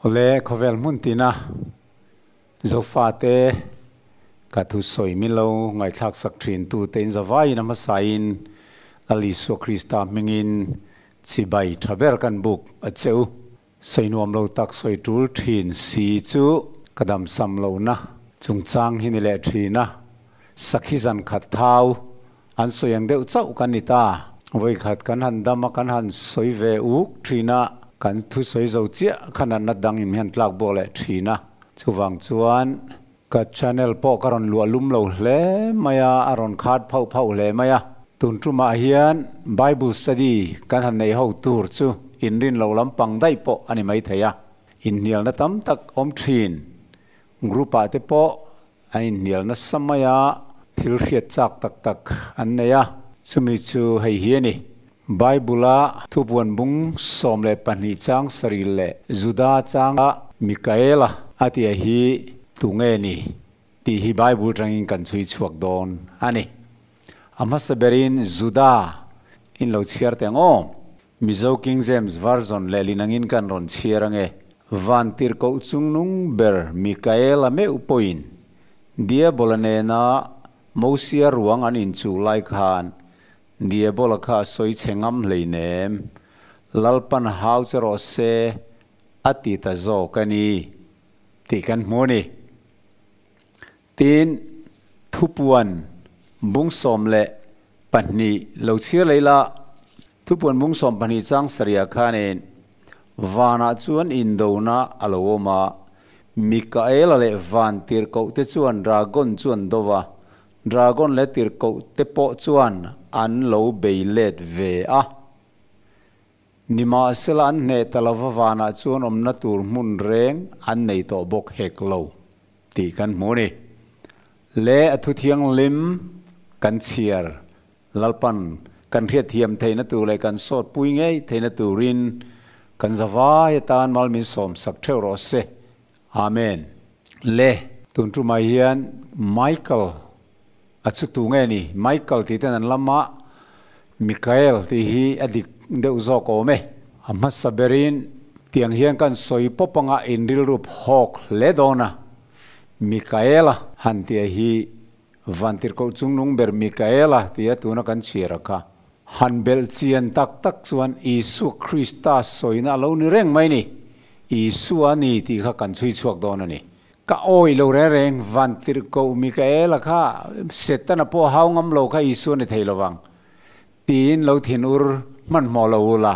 Awle khawvel hmun tina Zofate ka thu sawi min lo ngaihthlak sak thin tu te in zavaiin a hmasain Lal Isua Krista hmingin chibai tha ber kan buk a che u. Sawi nuam lo tak sawi tul thin si chu ka damsam lohna chungchang hi ni leh thin a, sakhi zan khat thau an sawi ang deuh chauh kan ni ta. Vawikhat kan han dam a, kan han sawi ve uk thin a, kan thusawi zo chiah kha natna dang in hian tlak bawk leh thin a. Chuvang chuan ka channel pawh ka rawn luah lum lo hle mai a, a rawn khat phauh phauh hle mai a. Tun tumah hian Bible study kan han nei ho tur chu inrin lo lampang daih pawh a ni maithei a. Inhnialna tam tak awm thin group ah te pawh An inhnial nasa mai a, thil hriat chak tak tak an nei a, chumi chu hei hi a ni. Bible-a thupuan bung 12 chang sarih leh Juda changa Mikaela a tia hi tu nge ni tih hi Bible tangin kan chhui chhuak dawn a ni. A hmasa berin Juda in lo chhiar teh ang aw. Mizo King James Version lehlin angin kan rawn chhiar ange. Van tirhkoh chungnung ber Mikaela meuh pawhin Diabola nena Mosia ruang an inchuh lai khan Diabola kha a sawi chhe ngam hleinem, Lalpan hau che rawh se a ti ta zawk a ni tih kan hmu a ni. Tin, thupuan bung 12 lo chhiar leh ila, thupuan bung 12 chang sarih khanin vanah chuan indona a lo awm a, Mikaela leh van tirhkoh te chuan dragon chu an do va, dragon leh tirhkoh te pawh chuan an lo bei let ve a. Nimahsela an hneh ta lova vanah chuan awmna tur hmun reng an nei tawh bawk hek lo. Tih kan hmu a ni. Le a thu thianghlim kan chhiar Lalpan kan hriatthiam theihna tur leh kan sawt pui ngei theihna turin kan zavai atan mal min sawm sak theuh rawh se. Amen. Le tun tumah hian Michael a chu tu nge ni? Michael tih ten an lam a, Mikael tih hi a dik deuh zawk awm e. A hmasa berin tiang hian kan sawi pawp anga inrilru phawk hle dawn a, Mikaela han tia hi Vantirhkoh chungnung ber Mikaela tia tuna kan chhiar a kha. Han belh chian tak tak chuan Isua Krista sawina a lo ni reng mai ni. Isua a ni tih kha kan chhui chhuak dawn a ni. Ka awih lo reng reng, Vantirhkoh Mikaela kha Setana pawh hau ngam lo kha Isua ni thei lovang tiin lo thin ur hmanhmawh lo ula.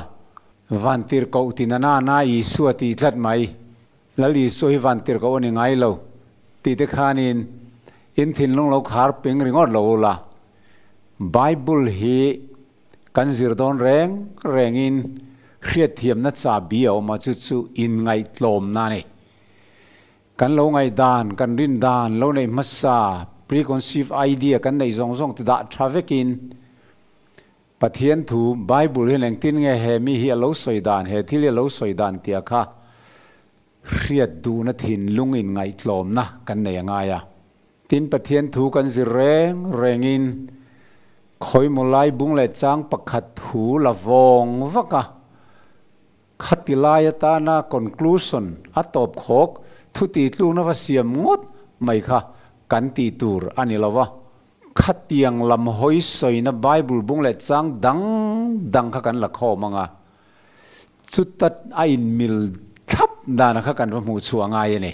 Vantirhkoh ti na na na Isua tih tlat mai. Lal Isua hi Vantirhkoh a ni ngai lo tih te khanin in thinlung lo khar ping ringawt lo ula. Bible hi kan zir dawn reng rengin hriatthiamna chahbi a awm a, chu chu inngaihtlawmna a ni. Kan lo ngaihdan, kan rindan, lo neih hmasa, preconceived idea kan neih zawng zawng ti dah tha vekin Pathian thu, Bible hian engtin nge he mi hi a lo sawi dan, he thil hi a lo sawi dan tia kha hriat duhna thinlung in ngaihtlawmna kan nei a ngai a. Tin, Pathian thu kan zir reng rengin khawimaw lai bung leh chang pakhat thu la vawng vak a, Khati lai atana conclusion a tawp khawk thu tihtlukna va siam ngawt mai kha kan tih tur a ni lo va. Khatiang lam hawi sawina Bible bung leh chang dang dang kha kan la khawm ang a, chuta a inmil thlap dana kha kan va hmuh chhuah ngai a ni.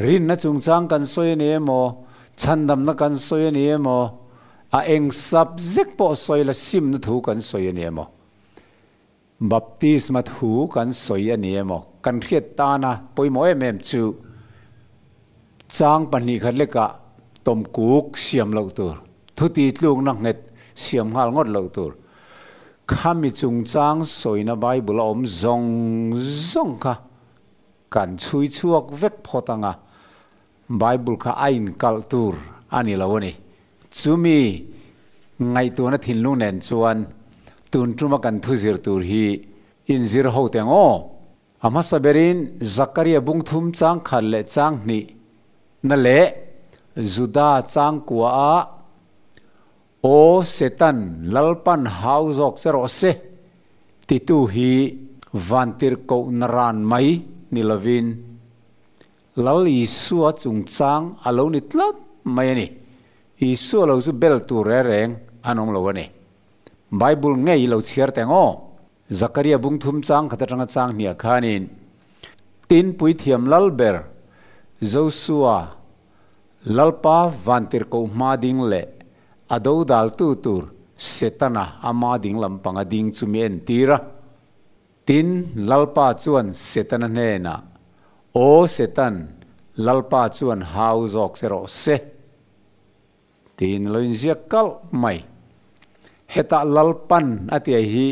Rinna chungchang kan sawi a ni emaw, chhandamna kan sawi a ni emaw, a eng subject pawh sawi la simna thu kan sawi a ni emaw, Baptisma thu kan sawi a ni emaw? Kan hriat tana pawimawh em em chu chang pahnih khat lekah tawmkuk siam loh tur, thu tihtlukna nghet siam nghal ngawt loh tur. Khami chungchang sawina Bible a awm zawng zawng kha kan chhui chhuak vek phawt anga Bible kha a inkalh tur a ni lo a ni. Chumi ngaihtuahna thinlung nen chuan tun tuma kan thu zir tur hi inzir ho teh ang aw. A hmasa berin Zakaria bung thum chang khat leh chang hnih na leh Juda chang kua a Aw Setan Lalpan hau zawk che rawh se titu hi vantirhkoh na ran mai. ni lovin Lal Isua chungchang a lo ni tlat mai a ni. Isua lo chu bel tur reng reng an awm lo a ni. Bible ngei lo chhiar teng aw. Zakaria bung thum chang khat atanga chang hniah khanin, Tin puithiam lal ber Josua Lalpa vantirhkoh hma ding leh a dodaltu tur Setana ama ding lampanga ding chu mi entir a. Tin, Lalpa chuan Setana hnenah, Aw Setan, Lalpa chuan hau zawk che rawh se. Tiin lo inziak kalh mai. Hetah Lalpan a tia hi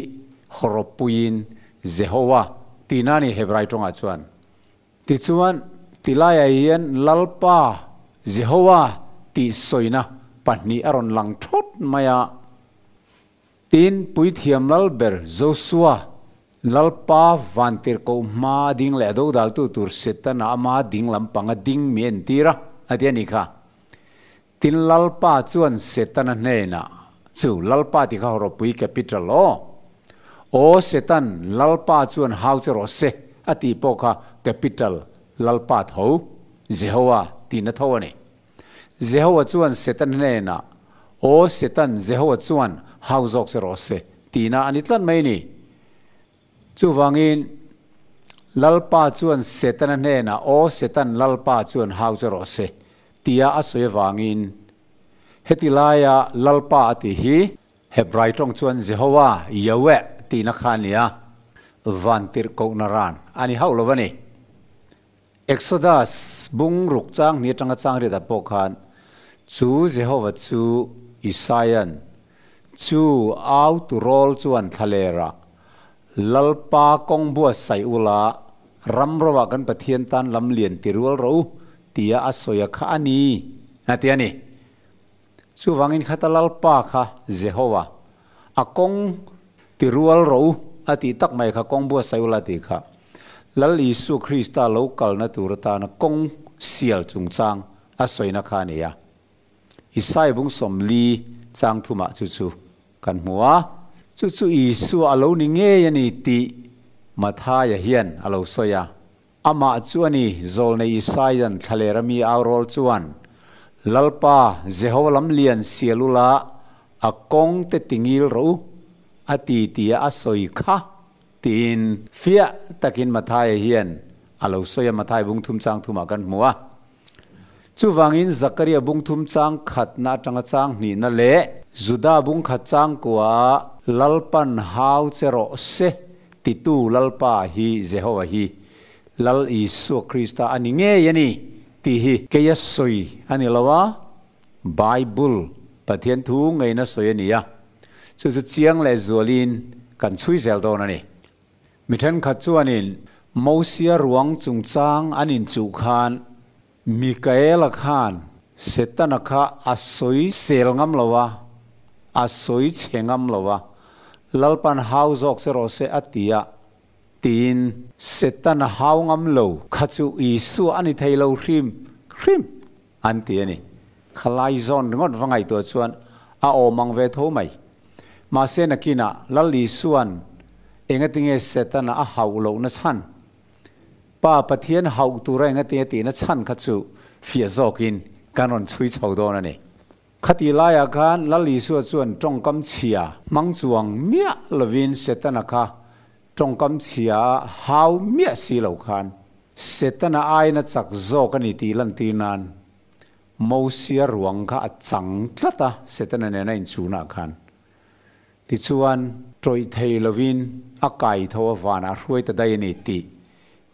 hawrawppuiin Jehowa tihna a ni Hebrai tawngah chuan. Tichuan, tilaiah hian Lalpa Jehowa tih sawina pahnih a rawn lang thawt mai a. Tin, Puithiam Lal ber Josua, Lalpa vantirhkoh hma a ding leh a dodaltu tur Setana ama ding lampang a ding mi entir a, a ti a ni kha. Tin, Lalpa chuan Setana hnenah, Chu, Lalpa ti kha ropui capital aw. Aw Setan, Lalpa chuan hau che rawh se, a tih pawh kha capital Lalpa tho, Jehowa tihna tho a ni. Jehowa chuan Setan hnenah, Aw Setan, Jehowa chuan hau zawk che rawh se, tihna a ni tlat mai ni. Chuvangin, Lalpa chuan Setana hnenah, Aw Setan, Lalpa chuan hau che rawh se, tia a sawi avangin, heti laia Lalpa a tih hi Hebrai tawng chuan Jehowa, Yahweh, tihna kha a ni a, vantirhkohna ran a ni hauh lo a ni. Exodus bung ruk chang hnih atanga chang riatah pawh khan chu Jehova chu Isaia'n chu au tu rawl chuan thlalerah Lalpa kawng buatsaih ula ram rovah kan Pathian tan lam lian ti rual rawh u tia a sawi a kha a ni a ti a ni. Chuvangin khata Lalpa kha Jehova a kawng ti rual rawh u a tih tak mai kha kawng buatsaih ula tih kha Lal Isu Krista lo kalna tur atana kawng sial chungchang a sawina kha a ni a. Isai bung 40 chang thumah chu chu kan hmu a. Chu chu Isua a lo ni ngei a ni tih Mathaia hian a lo sawi a. Amah chu a ni, Zawlnei Isaia'n thlalera mi au rawl chuan, Lalpa, Jehova lam lian sial ula, a kawng te tingil rawh u, a ti tia a sawi kha, tiin fiah takin Mathaia hian a lo sawi a, Mathai bung thum chang thumah kan hmu a. Chuvangin Zakaria bung thum chang khatna atanga chang hnihna leh Juda bung khat chang kuaah Lalpan hau che rawh se titu Lalpa hi Jehova hi Lal Isua Krista a ni ngei a ni tih hi keia sawi a ni lo a, Bible, Pathian thu ngeina sawi a ni a, chu chu chiang leh zualin kan chhui zel dawn a ni. Mi thenkhat chuanin Mosia ruang chungchang an inchuh khan Mikaela khan Setana kha a sawi sel ngam lo a, a sawi chhe ngam lo a, Lalpan hau zawk che rawh se a ti a, tiin Setana hau ngam lo kha chu Isua a ni thei lo hrim hrim an ti a ni. Khalai zawn ringawt va ngaihtuah chuan a awm ang ve tho mai. Mahse nakinah Lal Isua'n engatinge Setana a hauh lohna chhan? Pa Pathian hauh tura engatinge tihna chhan kha chu fiah zawkin kan rawn chhui chho dawn a ni. Khati laiah khan Lal Isua chuan tawngkam chhia hmang chuang miah lovin Setana kha tawngkam chhia a hau miah si lo khan Setana aina chak zawk a ni tih lantir nan Mosia ruang kha a chang tlat a, Setana nena inchhunah khan. Tichuan, tawih thei lovin a kai tho a vanah hruai ta daih a ni tih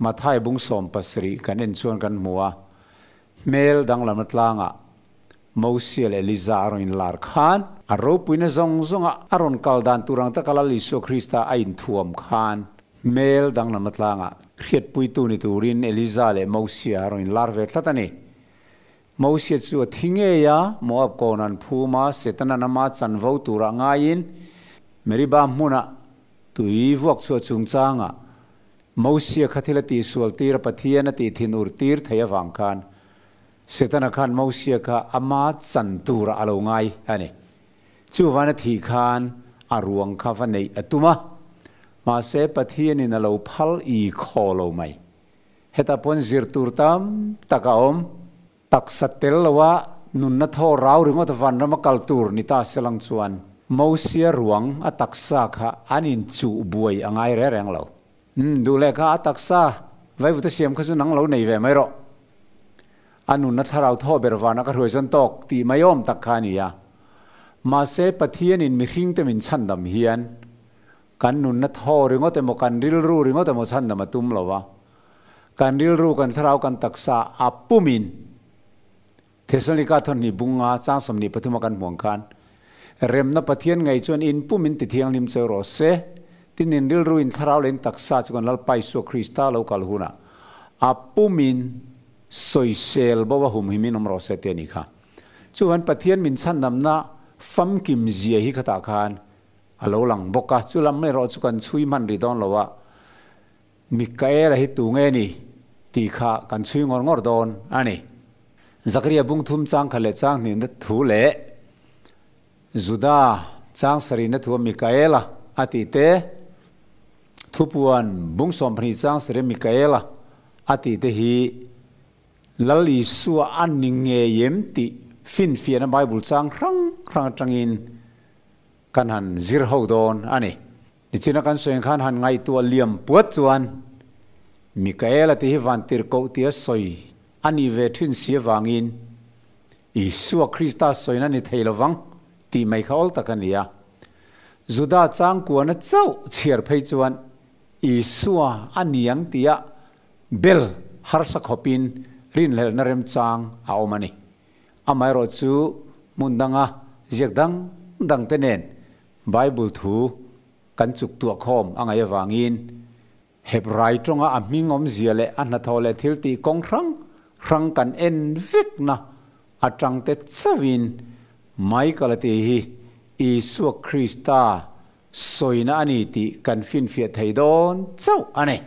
Mathai bung 70 kan en chuan kan hmu a. Hmel danglam atlangah Mosia leh Eliza a rawn inlar khan, a ropuina zawng zawnga a rawn kal dan tur ang taka Lal Isua Krista a inthuam khan, hmel danglam atlangah hriatpuitu ni turin Eliza leh Mosia a rawn inlar ve tlat a ni. Mosia chu a thi ngei a, Moab kawn an phum a, Setana'n ama chanvo turah ngaiin Meribah hmuna tui vuak chhuah chungchangah Mosia kha thil a tihsual tir a, Pathian a tih thin ur tir thei avang khan Setana khan Mosia kha ama chan turah a lo ngai a ni. Chuvan a thih khan a ruang kha va neih a tum a, mahse Pathianin a lo phal i khaw lo mai. Hetah pawn zir tur tam tak a awm. Taksa tel loa nunna thaw rau ringawt vanrama kal tur ni ta se lang chuan Mosia ruang a taksa kha an inchuh buai a ngai reng reng lo. Umm, duh leh kha a taksa vaivuta siam kha chu nang lo nei ve mai rawh. A nunna thlarau thaw ber vana ka hruai chuan tawk tih mai awm tak kha a ni a. Mahse, Pathianin mihringte min chhandam hian kan nunna thaw ringawt emaw kan rilru ringawt emaw chhandam a tum lo va. Kan rilru, kan thlarau, kan taksa a pumin Thesalonika thawhnih bunga chang 23 a kan hmuang khan, Remna Pathian ngei chuan in pumin ti thianghlim cheu rawh se, tin in rilru in thlarau leh in taksa chu kan Lalpa Isua Krista lo kal hunah a pumin sawisel bo a humhimin awm rawh se ti a ni kha. Chuvan Pathian min chhandamna famkim zia hi khatah khan a lo lang bawk a, chu lam erawh chu kan chhui hman rih dawn lo a, Mikaela hi tu nge ni tih kha kan chhui ngawr ngawr dawn a ni. Zakaria bung thum chang khat leh chang hnihna thu leh Juda chang sarihna thua Mikaela a tih te, Thupuan bung 12 chang sarih Mikaela a tih te hi Lal Isua a ni ngei em tih finfiahna Bible chang hrang hrang atangin kan han zir ho dawn a ni. Nichina kan sawi ang khan han ngaihtuah liam puat chuan Mikaela tih hi vantirhkoh tia sawi a nih ve thin si avangin Isua Krista sawina ni thei lovang tih mai kha awl tak a ni a. Juda changkuana chauh chhiar phei chuan Isua a ni ang tia bel harsa khawpin rinhlelhna remchang a awm a ni. Amaherawhchu hmun danga ziak dang dangte nen Bible thu kan chuk tuah khawm a ngaih avangin Hebrai tawnga a hming awmzia leh a hnathawh leh thil tih kawng hrang hrang kan en vekna atangte chauhin Michael-a tih hi Isua Krista sawina a ni tih kan finfiah thei dawn chauh a ni.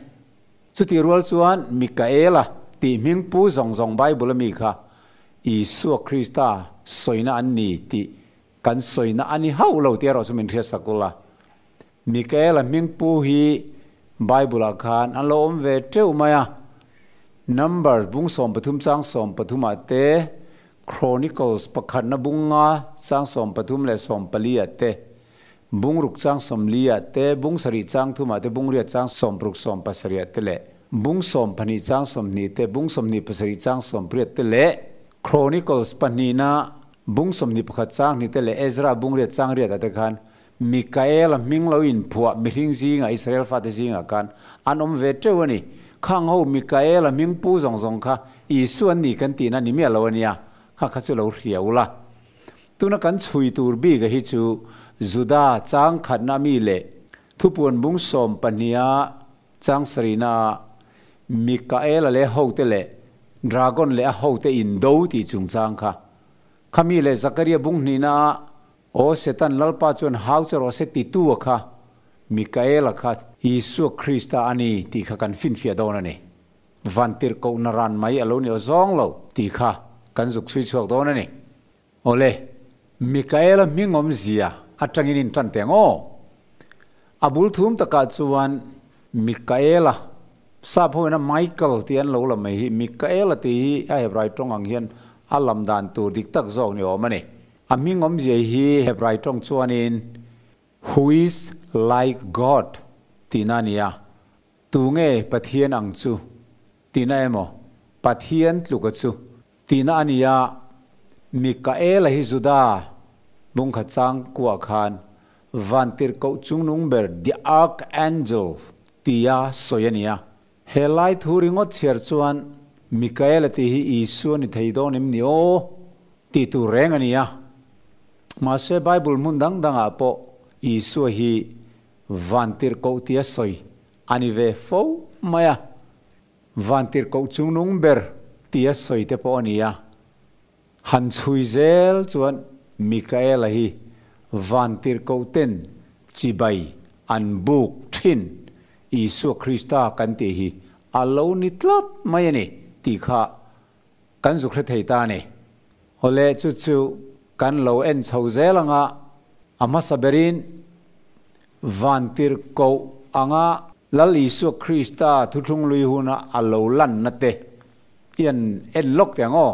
Chutih rual chuan Mikaela tih hming pu zawng zawng Bible-a mi kha Isua Krista sawina an ni tih Kan sawina a ni hauh lo tih erawh chu min hriat sak ula. Mikaela hming pu hi Bible-ah khan an lo awm ve teuh mai a. Numbers bung 13 chang 13 ah te, Chronicles pakhatna bung nga chang 13 leh 14 ah te, bung ruk chang 40 ah te, bung sarih chang thum ah te, bung riat chang 60 70 ah te leh bung 12 chang 20 te, bung 27 chang 18 te leh Chronicles pahnihna Bung 21 chang hnite leh Ezra bung riat chang riatah te khan Mikaela hming lo inphuah mihring zingah Israel fate zingah khan an awm ve teuh a ni. Khang ho Mikaela hming pu zawng zawng kha Isua an ni kan tihna ni miah lo a nia, kha kha chu lo hria ula. Tuna kan chhui tur bik a hi chu Juda chang khatna mi leh thupuan bung 12 a chang sarihna ah Mikaela leh hote leh Dragon leh a hote indo tih chungchang kha. Khami leh Zakaria bung hnihna ah Aw Setan Lalpa chuan hau che rawh se titu a kha Mikaela kha Isua Krista a ni tih kha kan finfiah dawn a ni. Vantirhkohna ran mai a lo ni aw zawng lo tih kha kan zuk chhui chhuak dawn a ni. Awle, Mikaela hming awmzia atangin in tan teng aw. A bul thum takah chuan Mikaela, sap ho ina Michael tih an lo la mai hi, Mikaela tih hi a Hebrai tawng ang hian a lam dan tur dik tak zawk ni awm a ni. A hming awmzia hi Hebrai tawng chuanin Who is like God tihna a ni a, tunge Pathian ang chu tihna emaw Pathian tluka chu Tihna a ni a, Mikaela hi Juda bungkha chang kuah khan vantirhkoh chungnung ber the archangel tia sawi a ni a. He lai thu ringawt chhiar chuan Mikaela tih hi Isua ni thei dawn em ni aw tih tur reng a ni a. Mahse Bible hmun dang dangah pawh Isua hi vantirhkoh tia sawi a ni ve fo mai a. Vantirhkoh chungnung ber tia sawi te pawh a ni a, han chhui zel chuan Mikaela hi vantirhkoh ten chibai an buk thin Isua Krista kan tih hi a lo ni tlat mai a ni tih kha kan zuk hre thei ta a ni. Awle chu chu kan lo en chho zel anga a hmasa berin vantirhkoh anga. Lal Isua Krista thuthlung lui huna a lo lanna te i an en lawk teh ang aw.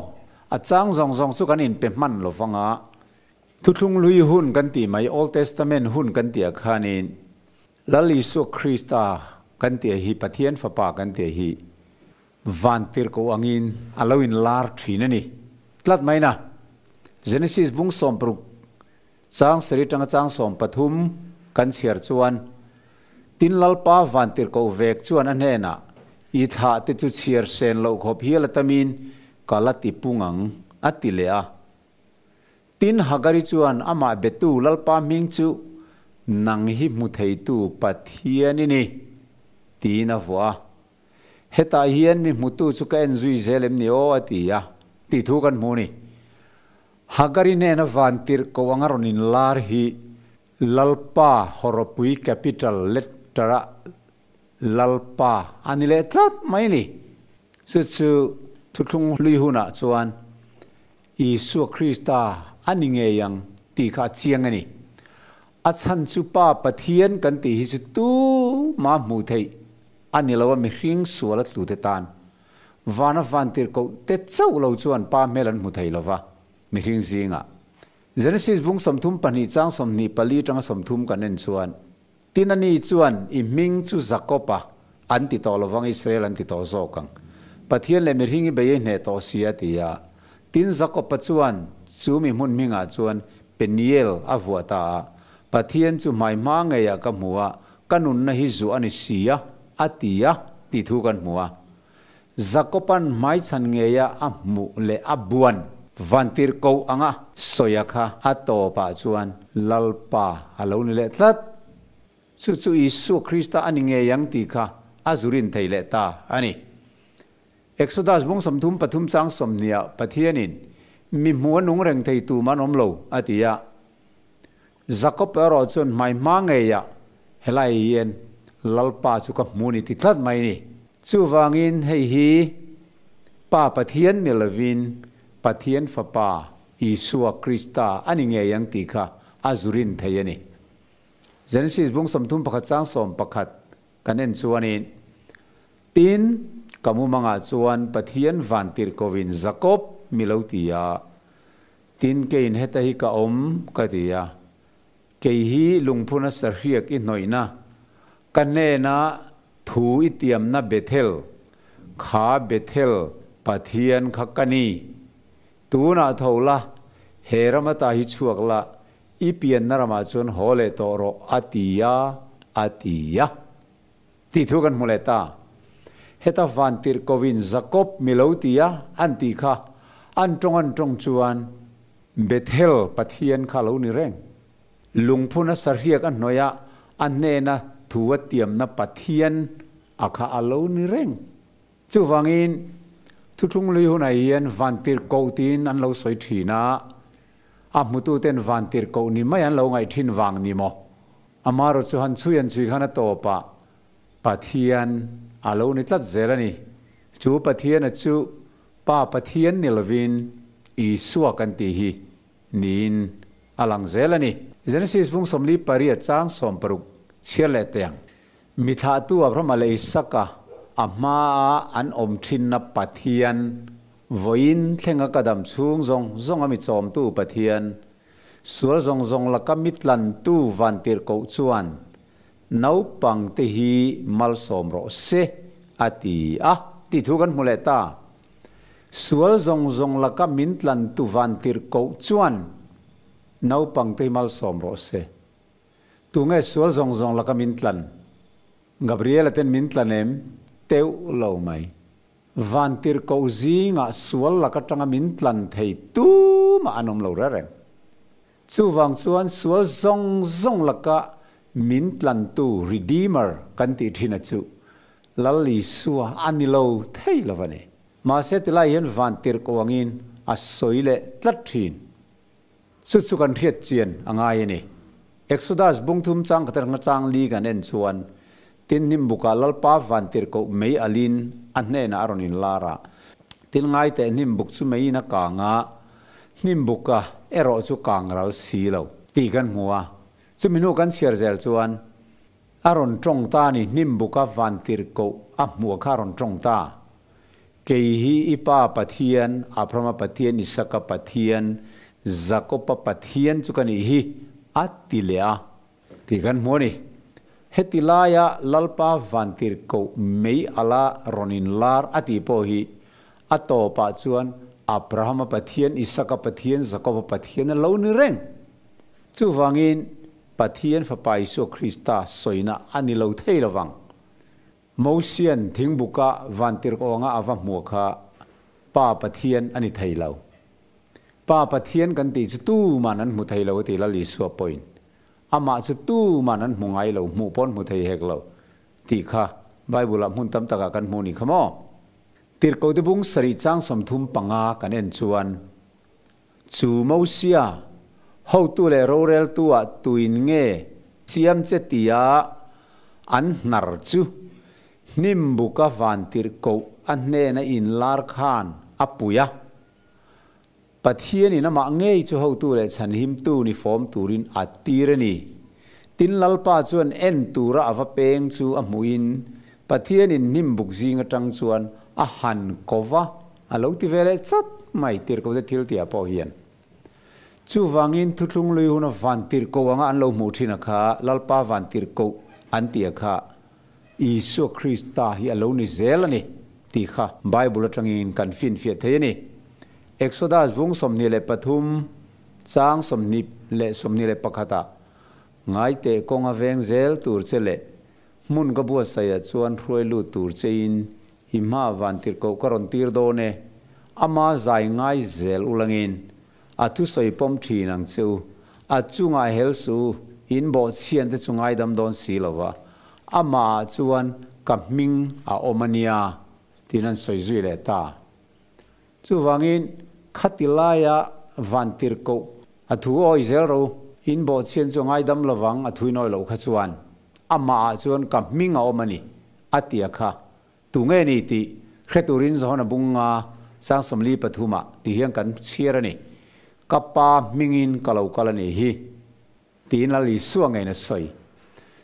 A chang zawng zawng chu kan inpe hman lo vang a. Thuthlung lui hun kan tih mai, Old Testament hun kan tih ah khanin Lal Isua Krista kan tih hi, Pathian Fapa kan tih hi van tirhkoh angin a lo inlar thin a ni tlat mai na. Genesis bung 60 chang sarih atanga chang 13 kan chhiar chuan, Tin Lalpa van tirhkoh vek chuan a hnenah, I thlah te chu chhiar sen loh khawp hial atamin ka la ti pung ang, a ti leh a. Tin Hagari chuan amah betu Lalpa hming chu nang hi hmu theitu Pathian i ni, tiin a vuah a. Hetah hian mi hmutu chu ka en zui zel em ni aw a ti a, tih thu kan hmu a ni. Hagari hnena van tirh ko anga rawn inlar hi Lalpa Hawrawpui Capital Letter-a Lalpa a ni leh tlat mai a ni. Chu chu thuthlung hlui hunah chuan Isua Krista a ni ngei ang tih kha a chiang a ni. A chhan chu Pa Pathian kan tih hi chu tumah hmuh theih a ni lo a, mihring sual a tlu te tan vana vantirhkoh te chauh lo chuan Pa hmel an hmu thei lo va, mihring zingah. Genesis bung 32 chang 24 tanga 30 kan en chuan, Tin ani chuan i hming chu Jakob-a an ti tawh lovang, Israel an ti tawh zawk ang. Pathian leh mihring i bei hneh tawh si a ti a. Tin Jakob-a chuan chu mi hmun hmingah chuan Peniel a vuah ta a, Pathian chu hmai hma ngeiah ka hmu a, ka nunna hi zuah a ni si a, a ti a, tih thu kan hmu a. Jakob-a'n hmaichhan ngeia a hmuh leh a buan vantir ko anga sawia kha a tawpah chuan Lalpa a lo ni leh tlat. Chu chu Isua Krista a ni ngei ang tih kha a zurin thei leh ta a ni. Exodus bung 33 chang 20ah Pathianin, Mi hmu a nung reng thei tum an awm lo, a ti a. Jakob erawh chuan hmai hma ngeiah helai hian Lalpa chu ka hmu ni ti tlat mai ni. Chuvangin hei hi Pa Pathian ni lovin Pathian Fapa Isua Krista a ni ngei ang tih kha a zurin thei a ni. Genesis bung 31 chang 11 kan en chuanin, Tin, ka mumangah chuan Pathian van tirhkohin Jakob mi lo ti a, Tin, keiin heta hi ka awm, ka ti a. Kei hi lungphuna sahriak i hnawihna, ka hnena thu i tiamna Bethel, kha Bethel Pathian kha ka ni. Tunah tho la, he ram ata hi chhuak la, i pianna ramah chuan haw leh tawh rawh, a ti a, a ti a. Tih thu kan hmu leh ta. Heta van tirh kovin Jakob mi lo ti a, an tih kha an tawng an tawng chuan Bethel Pathian kha a lo ni reng. Lungphuna sahriak a hnawih a, a hnena thu a tiamna Pathian a kha a lo ni reng. Chuvangin thuthlung lui hunah hian van tirh koh tiin an lo sawi thin a, a hmututen van tirh koh ni mai an lo ngaih thin vang ni maw? Amaherawh chu han chhui an chhui khan a tawpah Pathian a lo ni tlat zel a ni. Chu Pathiana chu Pa Pathian ni lovin Isua kan tih hi niin a lang zel a ni. Genesis bung 48 chang 60 chhiar leh teh ang. Mi thlahtu Abrahama leh Isaka a hmaa an awm thinna Pathian, vawiin thlenga ka dam chhung zawng zawnga mi chawmtu Pathian, Sual zawng zawng laka mi tlantu vantirhkoh chuan naupangte hi malsawm rawh se a ti a tih thu kan hmu leh ta. Sual zawng zawng laka min tlantu vantirhkoh chuan naupangte hi malsawm rawh se. Tunge sual zawng zawng laka min tlan? Gabriela ten min tlan em? Teuh lo mai. Vantirhkoh zingah sual lak atanga min tlan thei tumah an awm lo reng reng. Chuvang chuan sual zawng zawng laka min tlantu Redeemer kan tih thin a chu Lal Isua a ni lo thei lo a ni. Mahse tilai hian vantirhkoh angin a sawi leh tlat thin. Chu chu kan hriat chian a ngai a ni. Exodus bung thum chang khat atanga chang li kan en chuan, tin hnim bukah Lalpa vantirhkoh mei alin a hnenah a rawn inlar a. Tin ngai teh hnim buk chu meiin a kang a, hnim buka erawh chu kang ral si lo tih kan hmu a. Chumi hnu kan chhiar zel chuan. A rawn tawng ta a ni, Hnimbuka vantirhkoh a hmuh kha a rawn tawng ta. Kei hi i pa Pathian, Abrahama Pathian, Isaka Pathian, Jakoba Pathian chu ka nih hi, a ti leh a. Tih kan hmu a ni. Heti laia Lalpa vantirhkoh mei ala rawn inlar a tih pawh hi a tawpah chuan Abrahama Pathian, Isaka Pathian, Jakoba Pathian a lo ni reng. Chuvangin Pathian Fapa Isua Krista sawina a ni lo thei lovang. Mosian thingbuka vantirhkawnga a va hmuh kha Pa Pathian a ni thei lo. Pa Pathian kan tih chu tuman an hmu thei lo a ti Lal Isua pawhin. Amah chu tuman an hmu ngai lo, hmuh pawh an hmu thei hek lo tih kha Bible-ah hmun tam takah kan hmu ni kha maw? Tirhkote bung sarih chang 35 kan en chuan chu Mosia hotu leh roreltu-ah tuin nge siam che tia an hnar chu Hnimbuka vantirhkoh a hnena inlar khan a pui a. Pathianin amah ngei chu hotu leh chhanhimtu ni fawm turin a tir a ni. Tin Lalpa chuan en tura a va peng chu a hmuhin Pathianin hnimbuk zing atang chuan a han ko va, a lo ti ve leh chat mai tirhkohte thil tihah pawh hian. Chuvangin thuthlung lui huna van tirhkoh anga an lo hmuh thin a kha, Lalpa van tirhkoh an tih a kha, Isua Krista hi a lo ni zel a ni tih kha Bible atangin kan finfiah thei a ni. Exodus bung 23 chang 20 21 ah Ngaiteh kawng a veng zel tur che leh hmun ka buatsaih ah chuan hruai lut tur che in i hma van tirhkoh ka rawn tir dawn e. Ama zai ngai zel ulangin a thusawi pawm thin ang che u. A chungah hel suh u, in bawhchhian te chu ngaidam dawn si lo va, amah ah chuan ka hming a awm a nia, tiin an sawi zui leh ta. Chuvangin, khati laia vantirhkoh a thu awi zel ro, in bawhchhian chu a ngaidam lovang a thui nawi loh kha chuan, amah ah chuan ka hming a awm a ni, a ti a kha. Tunge ni tih hre turin Johana bunga sang 43 ah ti hian kan chhiar a ni. Ka Pa hmingin ka lo kal a nih hi, tiin Lal Isua ngeiin a sawi.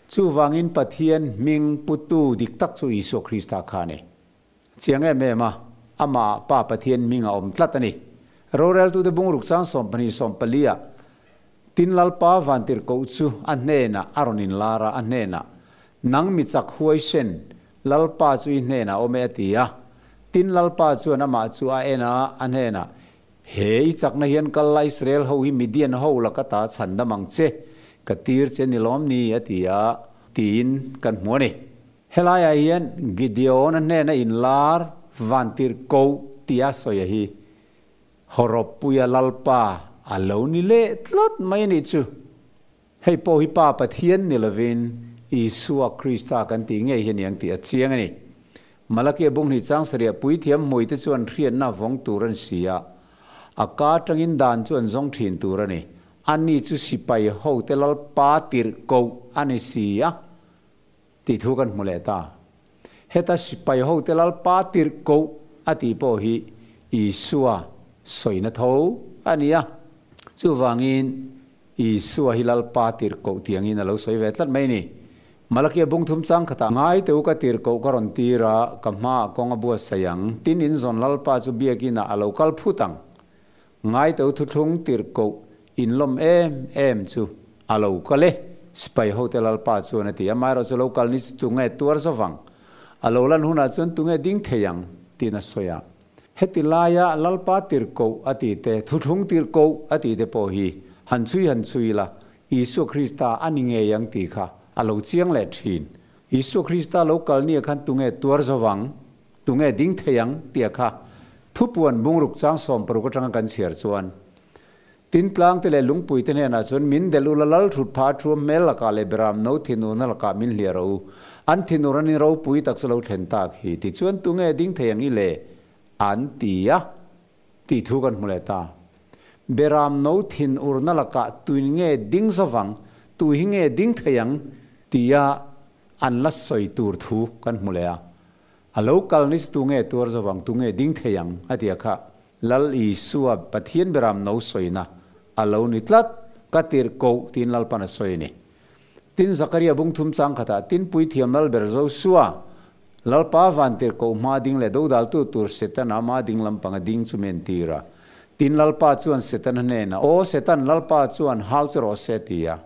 Chuvangin Pathian hming putu dik tak chu Isua Krista kha a ni. Chiang em em a, amah Pa Pathian hming a awm tlat a ni. Roreltute bungruk chang 12 14 ah Tin Lalpa vantirhkoh chu a hnenah a rawn inlar a, a hnenah, Nang mi chak huaisen, Lalpa chu i hnenah awm e a ti a. Tin Lalpa chuan amah chu a en a, a hnenah, He i chakna hian kal la Israel ho hi Midian ho laka ta chhan dam ang che, ka tir che ni lawm ni a ti a, tiin kan hmu a ni. Helaiah hian Gideon-a hnena inlar vantirhkoh tia sawi a hi Hawrawppuia Lalpa a lo ni leh tlat mai a nih chu. Hei pawh hi Pa Pathian ni lovin Isua Krista kan tih ngei hi a ni ang tih a chiang a ni. Malakia bung hnih chang sarih puithiam hmuite chuan hriatna vawng tur an si a, a ka atangin dan chu an zawng thin tur a ni. Ani chu sipai hote Lalpa tirhkoh a ni si a tih thu kan hmu leh ta. Heta sipai hote Lalpa tirhkoh a tih pawh hi Isua sawina tho a ni a. Chuvangin Isua hi Lalpa tirhkoh tiangin a lo sawi ve tlat mai a ni. Malakia bung thum chang khatah ngai teu ka tirhkoh ka rawn tir a, ka hmaah kawng a buatsaih ang, tin in zawn Lalpa chu biakinah a lo kal phut ang. Ngai teu thuthlung tirhkoh in lawm em em chu a lo kal e, sipai hote Lalpa chuan a ti. Amaherawh chu lo kal ni chu tunge tuar zawvang? A lo lan hunah chuan tunge ding thei ang? tiin a sawi a. Heti laia Lalpa tirhkoh a tih te, thuthlung tirhkoh a tih te pawh hi han chhui han chhui ila, Isua Krista a ni ngei ang tih kha a lo chiang leh thin. Isua Krista lo kal nia khan tunge tuar zovang, tunge ding thei ang tia kha thupuan bungruk chang 60 atanga kan chhiar chuan Tin tlang te leh lungpui te hnenah chuan min delh ula lal thut pha thuam hmel lakah leh beram no thinurna lakah min hliah ro u. An thinur an in ropui tak chu lo thlen tak hi. Tichuan tunge ding thei ang i le? An ti a tih thu kan hmu leh ta. Beram no thinurna lakah tuin nge ding zawvang, tu hi nge ding thei ang tia an la sawi tur thu kan hmu leh a. A lo kal ni chu tunge tuar zawvang, tunge ding thei ang a ti a kha. Lal Isua Pathian beram no sawina a lo ni tlat, ka tirhkoh tiin Lalpan a sawi a ni. Tin, Zakaria bung thum chang khatah, Tin, Puithiam Lalber Josua, Lalpa vantirhkoh hma ding leh dodaltu tur Setana hma ding lampanga ding chu mi entir a. Tin, Lalpa chuan Setana hnenah, Aw Setan, Lalpa chuan hau che rawh se, ti a.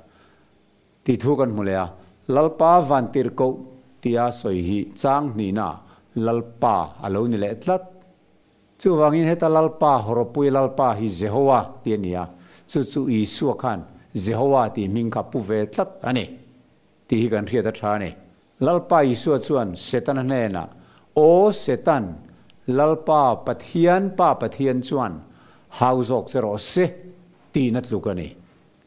Tih thu kan hmu leh a. Lalpa vantirhkoh tia sawi hi chang hnihna Lalpa a lo ni leh tlat. Chuvangin heta Lalpa, Hawrawpui Lalpa hi Jehowa tih a ni a, chu chu Isua khan Jehowa tih hming kha pu ve tlat a ni tih hi kan hriat a tha a ni. Lalpa Isua chuan Setana hnenah, Aw Setan, Lalpa Pathian Pa Pathian chuan hau zawk che rawh se tihna tluk a ni.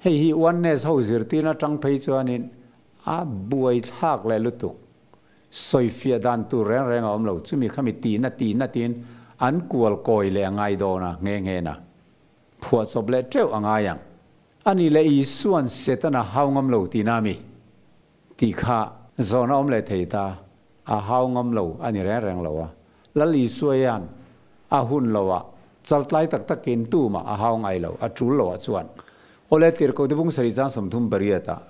Hei hi Oneness ho zirtirna atang phei chuanin a buaithlak leh lutuk. Sawifiah dan tur reng reng a awm lo. Chumi khami tihna tihna tiin an kual kawi leh a ngai dawn a, nghe nghe na. Phuahchawp leh teuh a ngai ang. A nih leh Isua'n Setana hau ngam lo tihna a mi? Tih kha zawhna awm leh thei ta. A hau ngam lo a ni reng reng lo a. Lal Isua hian a hun loah chaltlai tak takin tumah a hau ngai lo, a tul loah chuan. Awle tirhkoh te bung sarih chang 38 ah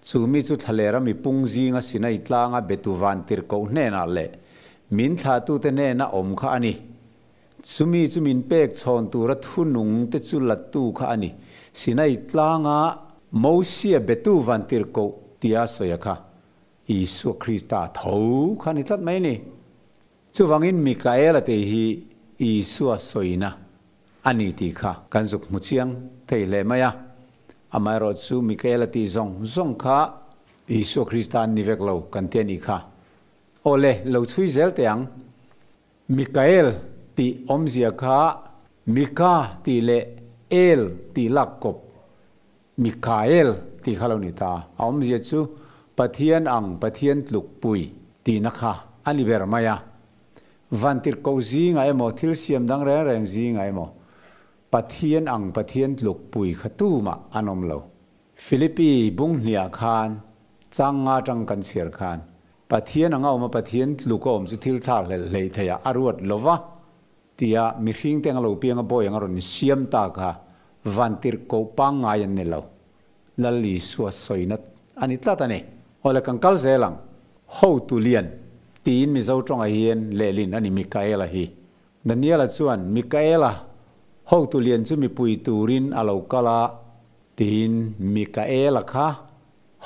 chu mi chu thlalera mipung zinga Sinai tlanga betu van tirhkoh hnenah leh min thlahtute hnena awm kha a ni. Chumi chu min pek chhawn tura thunung te chu lattu kha a ni. Sinai tlanga Mosia betu van tirhkoh tia sawi a kha. Isua Krista tho kha ni tlat mai ni. Chuvangin Mikaela te hi Isua sawina a ni tih kha kan zuk hmu chiang thei hle mai a. Amaherawh chu Mikaela tih zawng zawng kha Isua Krista an ni vek lo kan ti a nih kha. Aw le, lo chhui zel teh ang. Mikael tih awmzia kha Mika tih leh El tih lak kawp Mikael tih kha lo ni ta. A awmzia chu Pathian ang Pathian tluk pui tihna kha a ni ber mai a. Vantirhkoh zingah emaw thil siam dang reng reng zingah emaw Pathian ang Pathian tluk pui kha tumah an awm lo. Philippi bung hniah khan chang nga tang kan chhiar khan Pathian anga awma Pathian tluk a awm chu thil thlak hlelh hleih theiah a ruat lova Tia mihring te anga lo pianga bawi anga rawn siam ta kha vantirhkoh pangngai an ni lo. Lal Isua sawina a ni tlat a ni. Awle kan kal zel ang. Hotu lian tiin Mizo tawngah hian lehlin a ni Mikaela hi. Daniela chuan Mikaela hotu lian chu mipui turin a lo kal a tiin Mikaela kha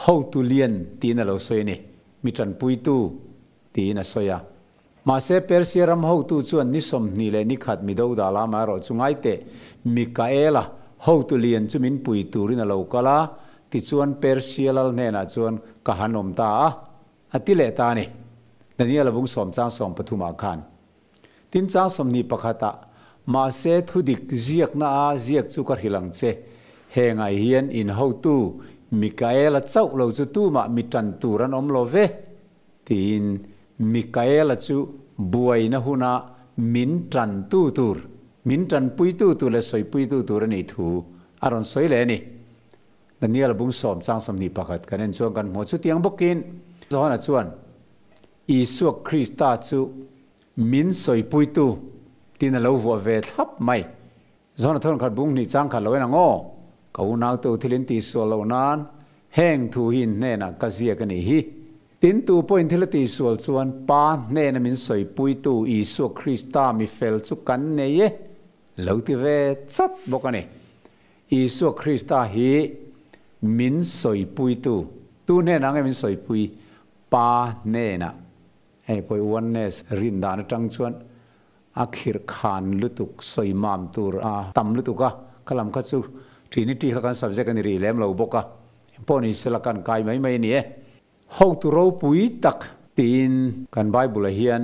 hotu lian tiin a lo sawi a ni. Mi tanpuitu tiin a sawi a. Mahse, Persia ram hotu chuan ni 21 mi do dah lama erawh chu ngai teh, Mikaela, hotu lian chu min pui turin a lo kal a, tichuan Persia lal hnenah chuan ka han awm ta a, a ti leh ta a ni. Daniel-a bung sawm chang 13 ah khan. Tin chang 21 ah, Mahse, thudik ziakna a ziak chu ka hrilh ang che, hengah hian in hotu Mikaela chauh lo chu tumah mi tan tur an awm lo ve, Tiin Mikaela chu buaina huna min tantu tur, min tanpuitu tur leh sawipuitu tur a nih thu a rawn sawi leh a ni. Daniel bung sawm chang 21 kan en chuan kan hmu a, chutiang bawkin Johana chuan Isua Krista chu min sawipuitu tiin a lo vuah ve thlap mai. Johana thawn khat bung hnih chang khat lo en ang aw, ka unautu thil in tihsual loh nan heng thu hi in hnenah ka ziak a nih hi. Tin tu pawhin thil a tihsual chuan Pa hnena min sawipuitu Isua Krista mi fel chu kan nei e, lo ti ve chat bawk a ni. Isua Krista hi min sawipuitu, tu hnenah nge min sawipui? Pa hnenah. Hei pawh i oneness rin dan atang chuan A khirh khan lutuk, sawi mam tur a tam lutuk a, kha lam kha chu Trinity kha kan subject a ni rih lem lo bawk a, engpawh ni sela kan kai mai mai a ni e. Hotu ropui tak tiin kan Bible-ah hian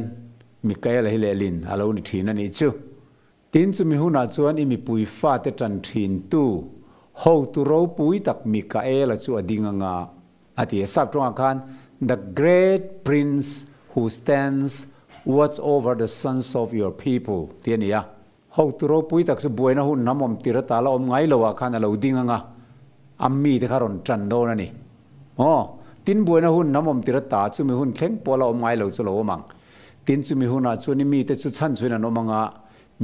Mikaela hi lehlin a lo ni thin a nih chu. Tin chumi hunah chuan i mipui fate tan thintu hotu ropui tak Mikaela chu a ding anga a ti a. Sap tawngah khan The great prince who stands watch over the sons of your people tih a ni a. Hotu ropui tak chu buaina hun hnam awm tir ata la awm ngai lo ah khan a lo ding anga a mite kha rawn tan dawn a ni. Aw, tin buaina hun hnam awm tir ata chumi hun thleng pawh la awm ngai lo chu lo awm ang. Tin chumi hunah chuan i mite chu chhan chhuin an awm anga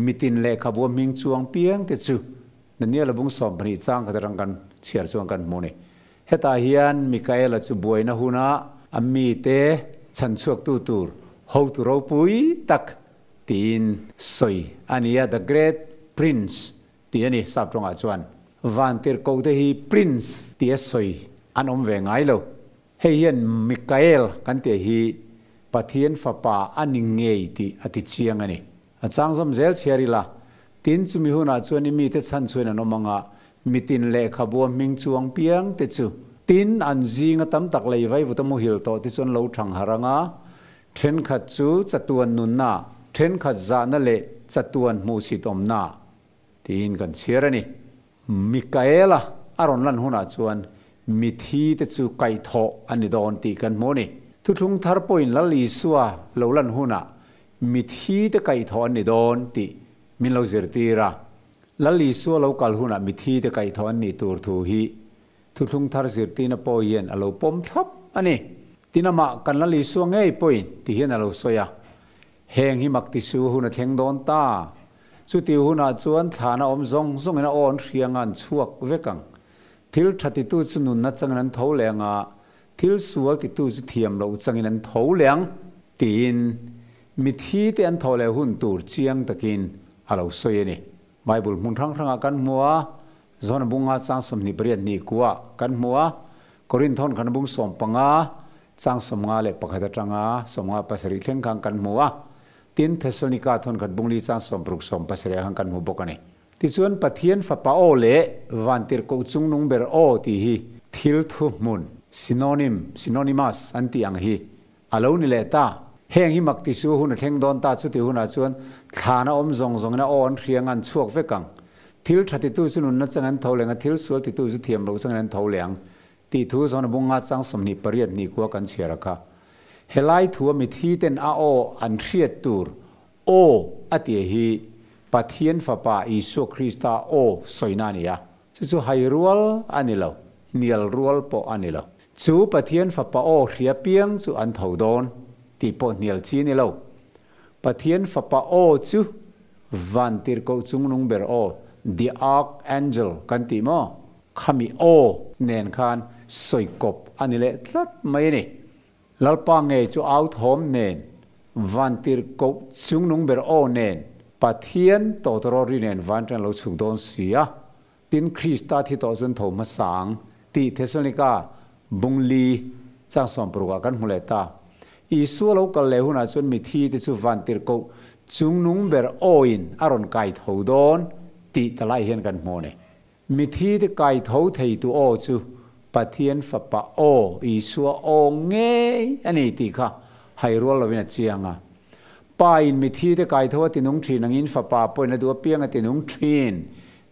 mitin lehkhabu a hming chuang piang te chu Daniel-a bung 12 chang khat atang kan chhiar chuan kan hmu a ni. Hetah hian Mikaela chu buaina huna a mite chhanchhuaktu tur hotu ropui tak tiin sawi a ni a, The Great Prince tih a ni sap tawngah chuan. Vantirhkohte hi Prince tia sawi an awm ve ngai lo. Hei hian Mikael kan tih hi Pathian Fapa a ni ngei tih a ti chiang a ni. A chang zawm zel chhiar ila, tin chumi hunah chuan i mite chhan chhuin an awm anga, mitin lehkhabua hming chuang piang te chu tin an zinga tam tak lei vaivuta muhil tawh te chu an lo thang harh anga, thenkhat chu chatuan nunna, thenkhat zahna leh chatuan hmuhsit awmna tiin kan chhiar a ni. Mikaela a rawn lan hunah chuan mithi te chu kaihthawh a ni dawn tih kan hmu a ni. Thuthlung thar pawhin Lal Isua lo lan hunah mithi te kaihthawh an ni dawn tih min lo zirtir a. Lal Isua lo kal hunah mithi te kaihthawh an nih tur thu hi Thuthlung thar zirtirna pawh hian a lo pawm thlap a ni. Tin amah kan Lal Isua ngei pawhin ti hian a lo sawi a, Heng hi mak ti su hun a thleng dawn ta. Chuti hunah chuan thlana awm zawng zawngin a awn hriang a an chhuak vek ang. Thil tha titu chu nunna changin an tho leh ang a, thil sual titu chu thiam loh changin an tho leh ang, tiin mithi te an thawh leh hun tur chiang takin a lo sawi a ni. Bible hmun hrang hrangah kan hmu a, Zona bunga chang 28 hnih kuah kan hmu a, Korinthon khan bung 15 chang 51 atanga 57 thleng khan kan hmu a, tin Thessalonika thawn khat bung li chang 60 70 ah khan kan hmu bawk a ni. Tichuan Pathian Fapa aw leh Vantirhkoh chungnung ber aw tih hi thil thuhmun, synonym, synonymous, an tih ang hi a lo ni leh ta. Heng hi mak ti su hun a thleng dawn ta, chuti hunah chuan thlana awm zawng zawngin a aw an hriang a an chhuak vek ang. Thil tha titu chu nunna changin an tho leng a, thil sual titu chu thiam loh changin an tho leh ang tih thu zawn a bunga chang 28 hnih kua kan chhiar a kha. Helai thu a mithi ten a aw an hriat tur aw a tih hi Pathian Fapa Isua Krista aw sawina a ni a. Chu chu hai rual a ni lo, hnial rual pawh a ni lo. Chu Pathian Fapa aw hria piang chu an tho dawn tih pawh hnial chi a ni lo. Pathian Fapa aw chu Vantirhkoh chungnung ber aw, the Archangel kan tih maw? Khami aw nen khan sawi kawp a ni leh tlat mai a ni. Lalpa ngei chu au thawm nen, Vantirhkoh chungnung ber aw nen, Pathian tawtawraw ri nen van ṭan lo chhuk dawn si a, tin Krista thi tawh chuan tho hmasa ang tih Thessalonika bung li chang 60 ah kan hmu leh ta. Isua lo kal leh hunah chuan mithi te chu Vantirhkoh chungnung ber awin a rawn kai tho dawn tih ta lai hian kan hmu a ni. Mithi te kai tho theitu aw chu Pathian Fapa aw, Isua aw ngei a ni tih kha hai rual lovin a chiang a. Pa in mithi te kai tho a tinung thin angin Fapa pawhin a duh apiang a tinung thin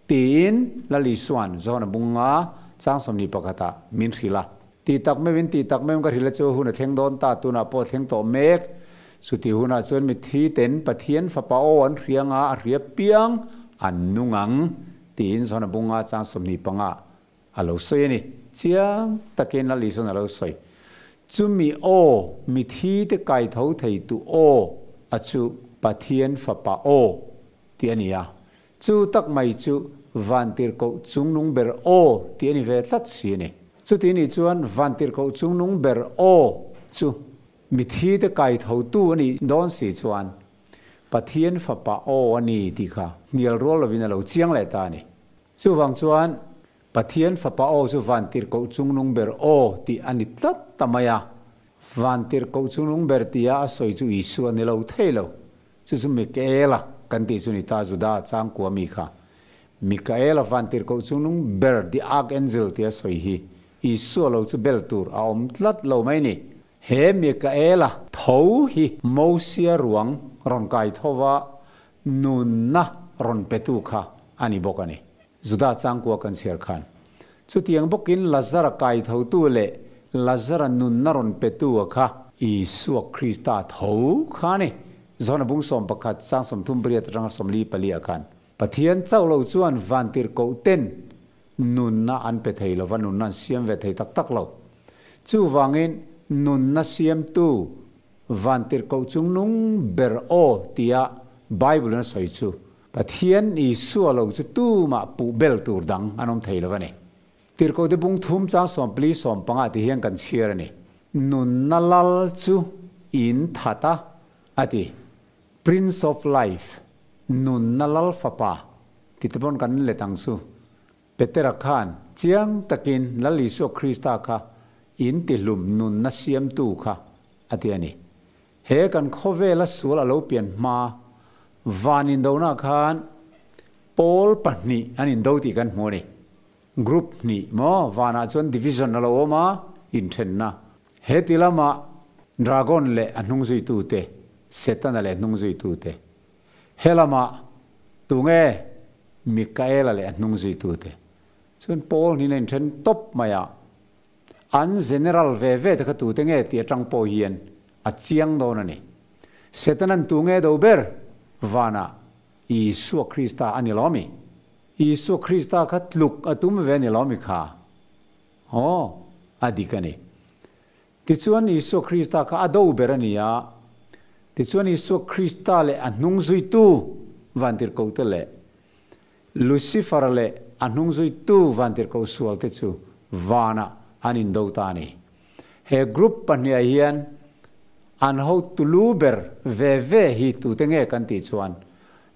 tiin Lal Isua'n John-a bunga chang 21 ah min hrilh a. Tih tak meuhin tih tak meuhin ka hrilh a chu hun a thleng dawn ta, tunah pawh a thleng tawh mek. Chuti hunah chuan mithi ten Pathian Fapa aw an hriang a, a hria piang an nung ang tiin John-a bunga chang 25 a lo sawi a ni. Chiang takin Lal Isua'n a lo sawi. Chumi aw, mithi te kai tho thei tu aw a chu Pathian Fapa aw tih a ni a. Chu tak mai chu Vantirhkoh chungnung ber aw tih a ni ve tlat si a ni. Chuti nih chuan Vantirhkoh chungnung ber aw chu mithi te kai tho tu a nih dawn si chuan Pathian Fapa aw a ni tih kha hnial rual lovin a lo chiang leh ta a ni. Chuvang chuan Pathian Fapa aw chu Vantirhkoh chungnung ber aw tih a ni tlat ta mai a. Vantirhkoh chungnung ber tia a sawi chu Isua ni lo thei lo. Chu chu Mikaela kan tih chu ni ta, Juda changkua mi kha. Mikaela Vantirhkoh chungnung ber, the Archangel tia sawi hi Isua lo chu bel tur a awm tlat lo mai ni. He Mikaela tho hi Mosia ruang rawn kai thova nunna rawn petu kha a ni bawk a ni. Juda changkua kan chhiar khan. Chutiang bawkin Lazara kai thotu leh Lazara nunna rawn petu a kha Isua Krista tho kha a ni. John-a bung 11 chang 38 atanga 44 ah khan Pathian chauh lo chuan vantirhkoh ten nunna an pe thei lova, nunna an siam ve thei tak tak lo. Chuvangin nunna siamtu vantirhkoh chungnung ber aw tia Bible-in a sawi chu Pathian Isua lo chu tumah puh bel tur dang an awm thei lo a ni. Tirhkohte bung thum chang sawmpli sawmpanga ti hian kan chhiar a ni. Nunna lal chu in that a, a ti. Prince of Life, Nunna lal fapa ti te pawn kan let ang chu. Petera khan chiang takin Lal Isua Krista kha in tihlum nunna siamtu kha a ti a ni. He kan khawvela sual a lo pian hma van indona khan pawl pahnih an indo tih kan hmu a ni. Group hnih maw vanah chuan division a lo awm a, inthenna. He ti lama Dragon leh a hnungzuitute, Setana leh hnungzuitute. He lama tunge Mikaela leh a hnungzuitute. Chuan pawl hnih a inthen tawp mai a. An general ve ve te kha tute nge tih atang pawh hian a chiang dawn a ni. Setanan tu nge do ber? Vanah Isua Krista a ni lo mi? Isua Krista kha tluk a tum ve a ni lo mi kha? Aw, a dik a ni. Tichuan Isua Krista kha a do ber a ni a, tichuan Isua Krista leh a hnungzuitu vantirhkohte leh Lucifer leh a hnungzuitu vantirhkoh sualte chu vanah an indo ta a ni. He group pahniah hian an hotu lu ber ve ve hi tute nge kan tih chuan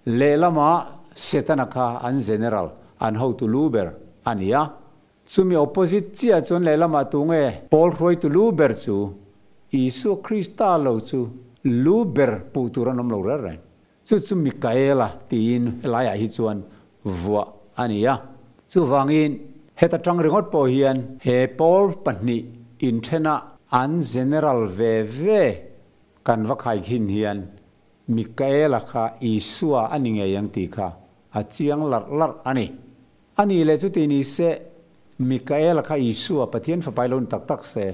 lehlamah Setana kha an general, an hotu lu ber a ni a. Chumi opposite chiah chuan lehlamah tunge pawl hruaitu lu ber chu Isua Krista lo chu lu ber puh tur an awm lo reng reng. Chu chu Mikaela tiin helaiah hi chuan vuah a ni a. Chuvangin heta tang ringawt pawh hian he pawl pahnih inthena an general ve ve kan va khaikhin hian Mikaela kha Isua a ni ngei ang tih kha a chiang larh larh a ni. A nih leh chuti ni se Mikaela kha Isua Pathian fapai lo ni tak tak se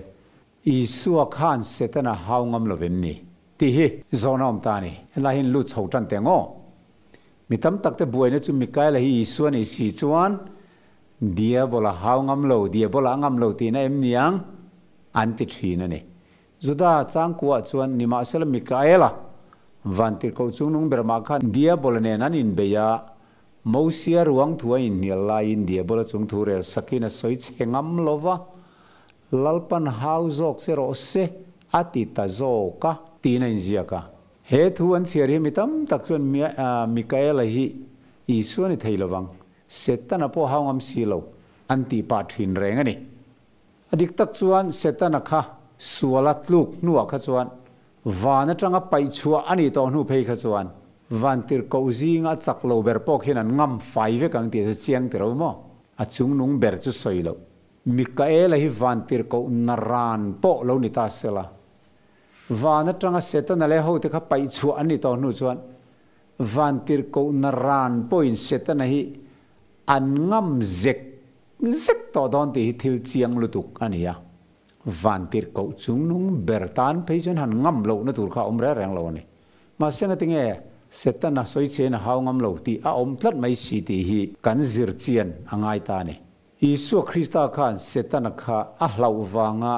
Isua khan Setana hau ngam lo vem ni? Tih hi zawhna awm ta a ni. Helai hian lut chho tan teh ngaw. Mi tam tak te buaina chu Mikaela hi Isua nih si chuan Diabola hau ngam lo, Diabola a ngam lo tihna em niang? An ti thin a ni. Juda changkuah chuan nimahsela Mikaela vantirhkoh chungnung ber mah khan Diabola nen an inbei a, Mosia ruang thu a inhnial laiin Diabola chung thu rel sakin a sawi chhe ngam lo va, Lalpan hau zawk che rawh se a ti ta zawk a, tiin a inziak a. He thu an chhiar hi mi tam tak chuan Mikaela hi Isua ni thei lovang, Setana pawh hau ngam si lo an tih pah thin reng a ni. A dik tak chuan Setana kha suala tluk hnuah kha chuan van atanga paih chhuah a nih tawh hnu phei kha chuan vantirhkoh zinga a chak lo ber pawh khian an ngam fai vek ang tih a chiang tiro maw? A chungnung ber chu sawi loh. Mikaela hi vantirhkoh naran pawh lo ni ta sela, van atanga Setana leh hote kha paih chhuah an ni tawh hnu chuan vantirhkoh naran pawhin Setana hi an ngam zek zek tawh dawn tih hi thil chiang lutuk a ni a. Vantirhkoh chungnung ber tan phei chuan han ngam lohna tur kha a awm reng reng lo a ni. Mahse ngatinge Setana sawi chein a hau ngam lo tih a awm tlat mai si tih hi kan zir chian a ngai ta a ni. Isua Krista khan Setana kha a hlauh vanga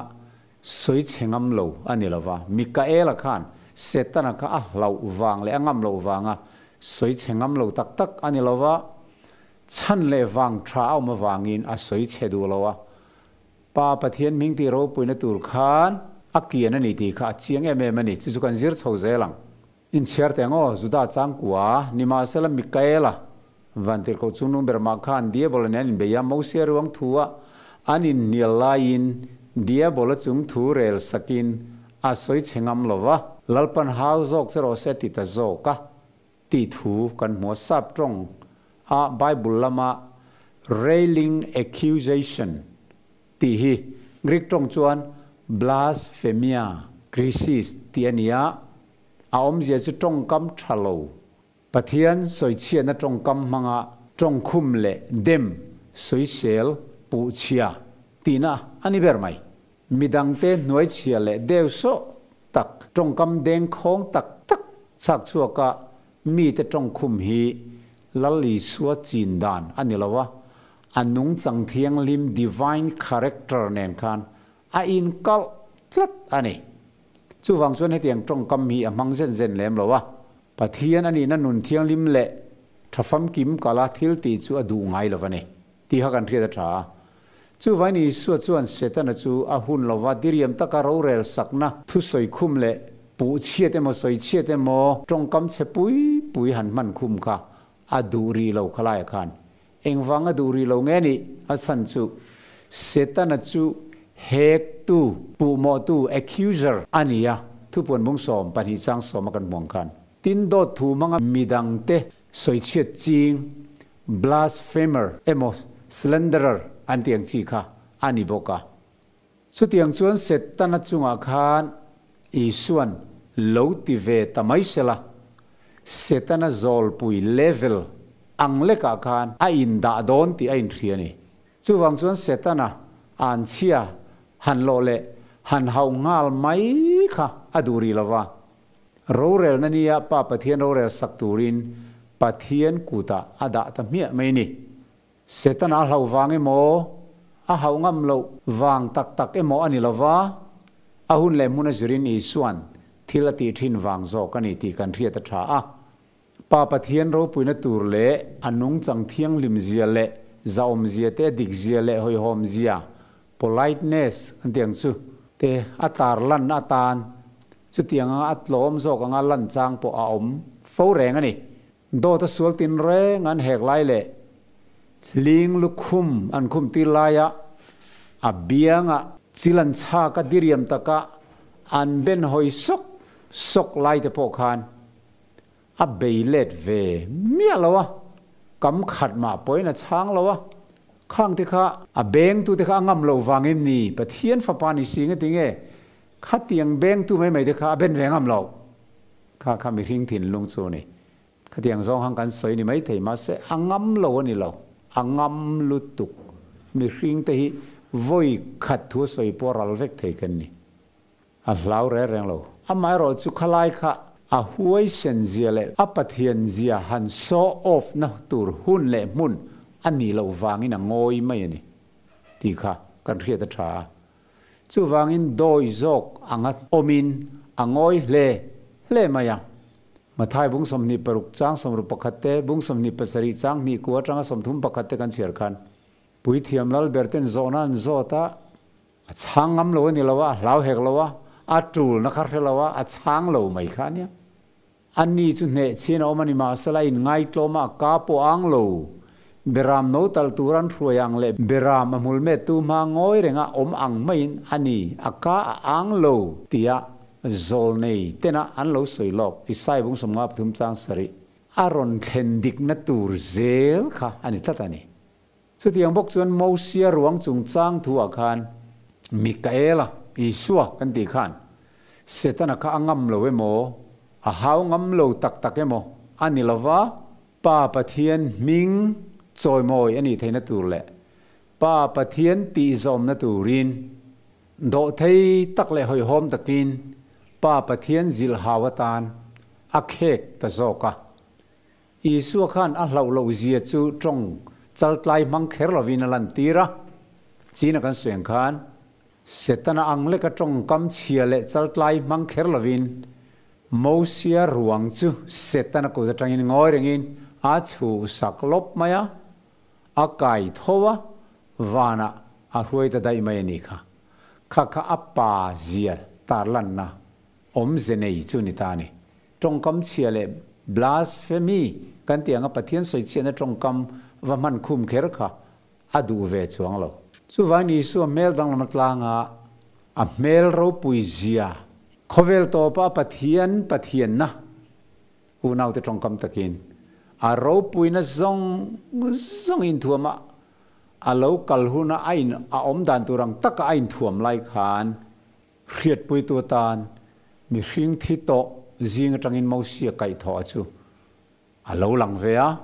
sawi chhe ngam lo a ni lo va, Mikaela khan Setana kha a hlauh vang leh a ngam loh vanga sawi chhe ngam lo tak tak a ni lo va, chhan leh vang tha a awm avangin a sawi chhe duh lo a. Pa Pathian hming tih ropuina tur khan a kian a ni tih kha a chiang em em a ni. Chu chu kan zir chho zel ang. Inchhiar teh ang aw, Juda changkua, nimahsela Mikaela, vantirhkoh chungnung ber mah khan Diabola nen an inbei a, Mosia ruang thua an inhnial laiin Diabola chung thu rel sakin a sawi chhe ngam lo va, Lalpan hau zawk che rawh se ti ta zawk a tih thu kan hmu a, sap tawng a Bible lama railing accusation tih hi Greek tawng chuan blasphemia, krisis tih a ni a, A awmzia chu tawngkam tha lo, Pathian sawichhiatna tawngkam hmanga tawngkhum leh dem, sawisel, puhchhia tihna a ni ber mai. Midangte hnuaichhia leh deuhsawh tak, tawngkam dengkhawng tak tak chhak chhuaka mite tawngkhum hi Lal Isua chin dan a ni lo a, a nungchang thianghlim divine character nen khan a inkalh tlat a ni. Chuvang chuan hetiang tawngkam hi a hmang zen zen lem lo a, Pathian a nihna nun thianghlim leh tha famkim kala thil tih chu a duh ngai lo a ni tih kha kan hriat a tha a. Chuvain Isua chuan Setana chu a hun lova diriam taka rorel sakna thusawi khum leh puh chhiat emaw sawi chhiat emaw tawngkam chhe pui pui han hman khum kha a duh rih lo khalaiah khan engvang a duh rih lo nge nih a chhan chu Setana chu hektu puhmawhtu accuser a ni a, thupuan bung 12 chang sawm a kan hmuang khan. Tin dawt thu hmanga midangte sawi chhiat ching blasphemer emaw slanderer an tih ang chi kha a ni bawk a. Chutiang chuan Setana chungah khan Isuan lo ti ve ta mai sela, Setana zawlpui level ang lekah khan a indah dawn tih a inhria a ni. Chuvang chuan Setana anchhia han lawh leh han hauh nghal mai kha a duh rih lova. Rorelna nia Pa Pathian rorel sak turin Pathian kutah a dah ta hmiah mai a ni. Setana a hlauh vang emaw, a hauh ngam loh vang tak tak emaw a ni lova, a hun leh hmun a zirin Isua'n thil a tih thin vang zawk a ni tih kan hriat a tha a. Pa Pathian ropuina tur leh a nungchang thianghlim zia leh zahawm zia te, dik zia leh hawihhawm zia, politeness, an tih ang chu, te a tarlan atan chutiang anga a tlawm zawk anga lan chang pawh a awm fo reng a ni. Dawt a sual tin reng an hek lai leh hling lukhum an khum tir laia a bianga chil an chhak a diriam taka an ben hawi sawk sawk lai te pawh khan a bei let ve miah lo a, kam khat mah pawhin a chhang lo a, khang te kha a bengtu te kha a ngam loh vangin ni Pathian fapa ni si nge tinge khatiang bengtu mai mai te kha a ben ve ngam loh. Kha kha mihring thinlung chu a ni. Khatiang zawng han kan sawi ni maithei mahse a ngam lo a ni lo, a ngam lutuk. Mihring te hi vawi khat thu sawi pawh ral vek thei kan ni. A hlau reng reng lo. Amaherawh chu khalai kha a huaisen zia leh a Pathian zia han show off na tur hun leh hmun a nih loh vangin a ngawi mai a ni tih kha kan hriat a tha a. Chuvangin dawi zawk anga awmin a ngawi hle hle mai a. Mathai bung 26 chang 61 te, bung 27 chang hnih ku atanga 31 te kan chhiar khan Puithiam Lalber ten zawhna an zawt a, a chhang ngam lo a ni lo a, a hlau hek lo a, a tulna kha hre lo a, a chhang lo mai kha a nia. Ani chu hnehchhin a awm a ni mahsela a inngaihtlawm a, a ka pawh a ang lo. Beram no talh tur an hruai ang leh beram a hmul mettu hma ngawi renga awm ang maiin a ni, a ka a ang lo tia zawlnei tena an lo sawi lawk Isai bung 53 chang sarih a rawn thlen dikna tur zel kha a ni tlat a ni. Chutiang bawk chuan Mosia ruang chungchang thuah khan Mikaela, Isua kan tih khan Setana kha a ngam lo emaw, a hau ngam lo tak tak emaw a ni lova, Pa Pathian hming chawimawi a nih theihna tur leh Pa Pathian tihzawmna turin dawhthei tak leh hawihhawm takin Pa Pathian zilhhau atan a khek ta zawk a. Isua khan a hlauh loh zia chu tawng chaltlai hmang kher lovin a lantir a, china kan sawi ang khan Setana ang leka tawngkam chhia leh chaltlai hmang kher lovin Mosia ruang chu Setana kut atangin ngawi rengin a chhuhsak lawp mai a, a kai tho a, vanah a hruai ta daih mai a nih kha. Kha kha a pa zia tarlanna awmze nei chu ni ta a ni. Tawngkam chhia leh blasphemy kan tih anga Pathian sawichhiatna tawngkam va hman khum kher kha a duh ve chuang lo. Chuvangin Isua hmel danglam atlanga a hmel ropui zia khawvel tawpa Pathian Pathianna unaute tawngkam takin a ropuina zawng zawng inthuam a a lo kal huna a in a awm dan tur ang taka a inthuam lai khan hriatpuitu atan mihring thi tawh zing atangin Mosia kaihthawh a chu A lo lang ve a.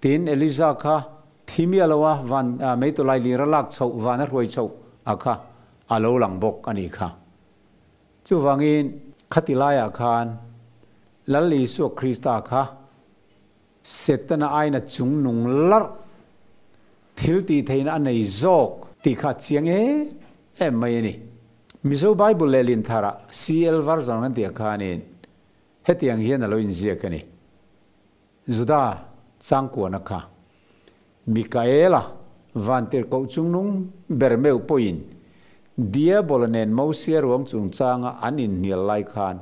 Tin, Eliza kha thi miah lo a, van meitawlai lir a lak chhoh, van a hruai chhoh a kha a lo lang bawk a nih kha. Chuvangin, khati laiah khan Lal Isua Krista kha Setana aina chung nung larh thil tih theihna a nei zawk tih kha a chiang em em mai a ni. Mizo Bible lehlin tharah CL version kan tih ah khanin Hetiang hian a lo inziak a ni. Juda changkuana kha Mikaela Vantirhkoh chungnung ber meuh pawhin Diabola nen Mosia ruang chungchanga an inhnial lai khan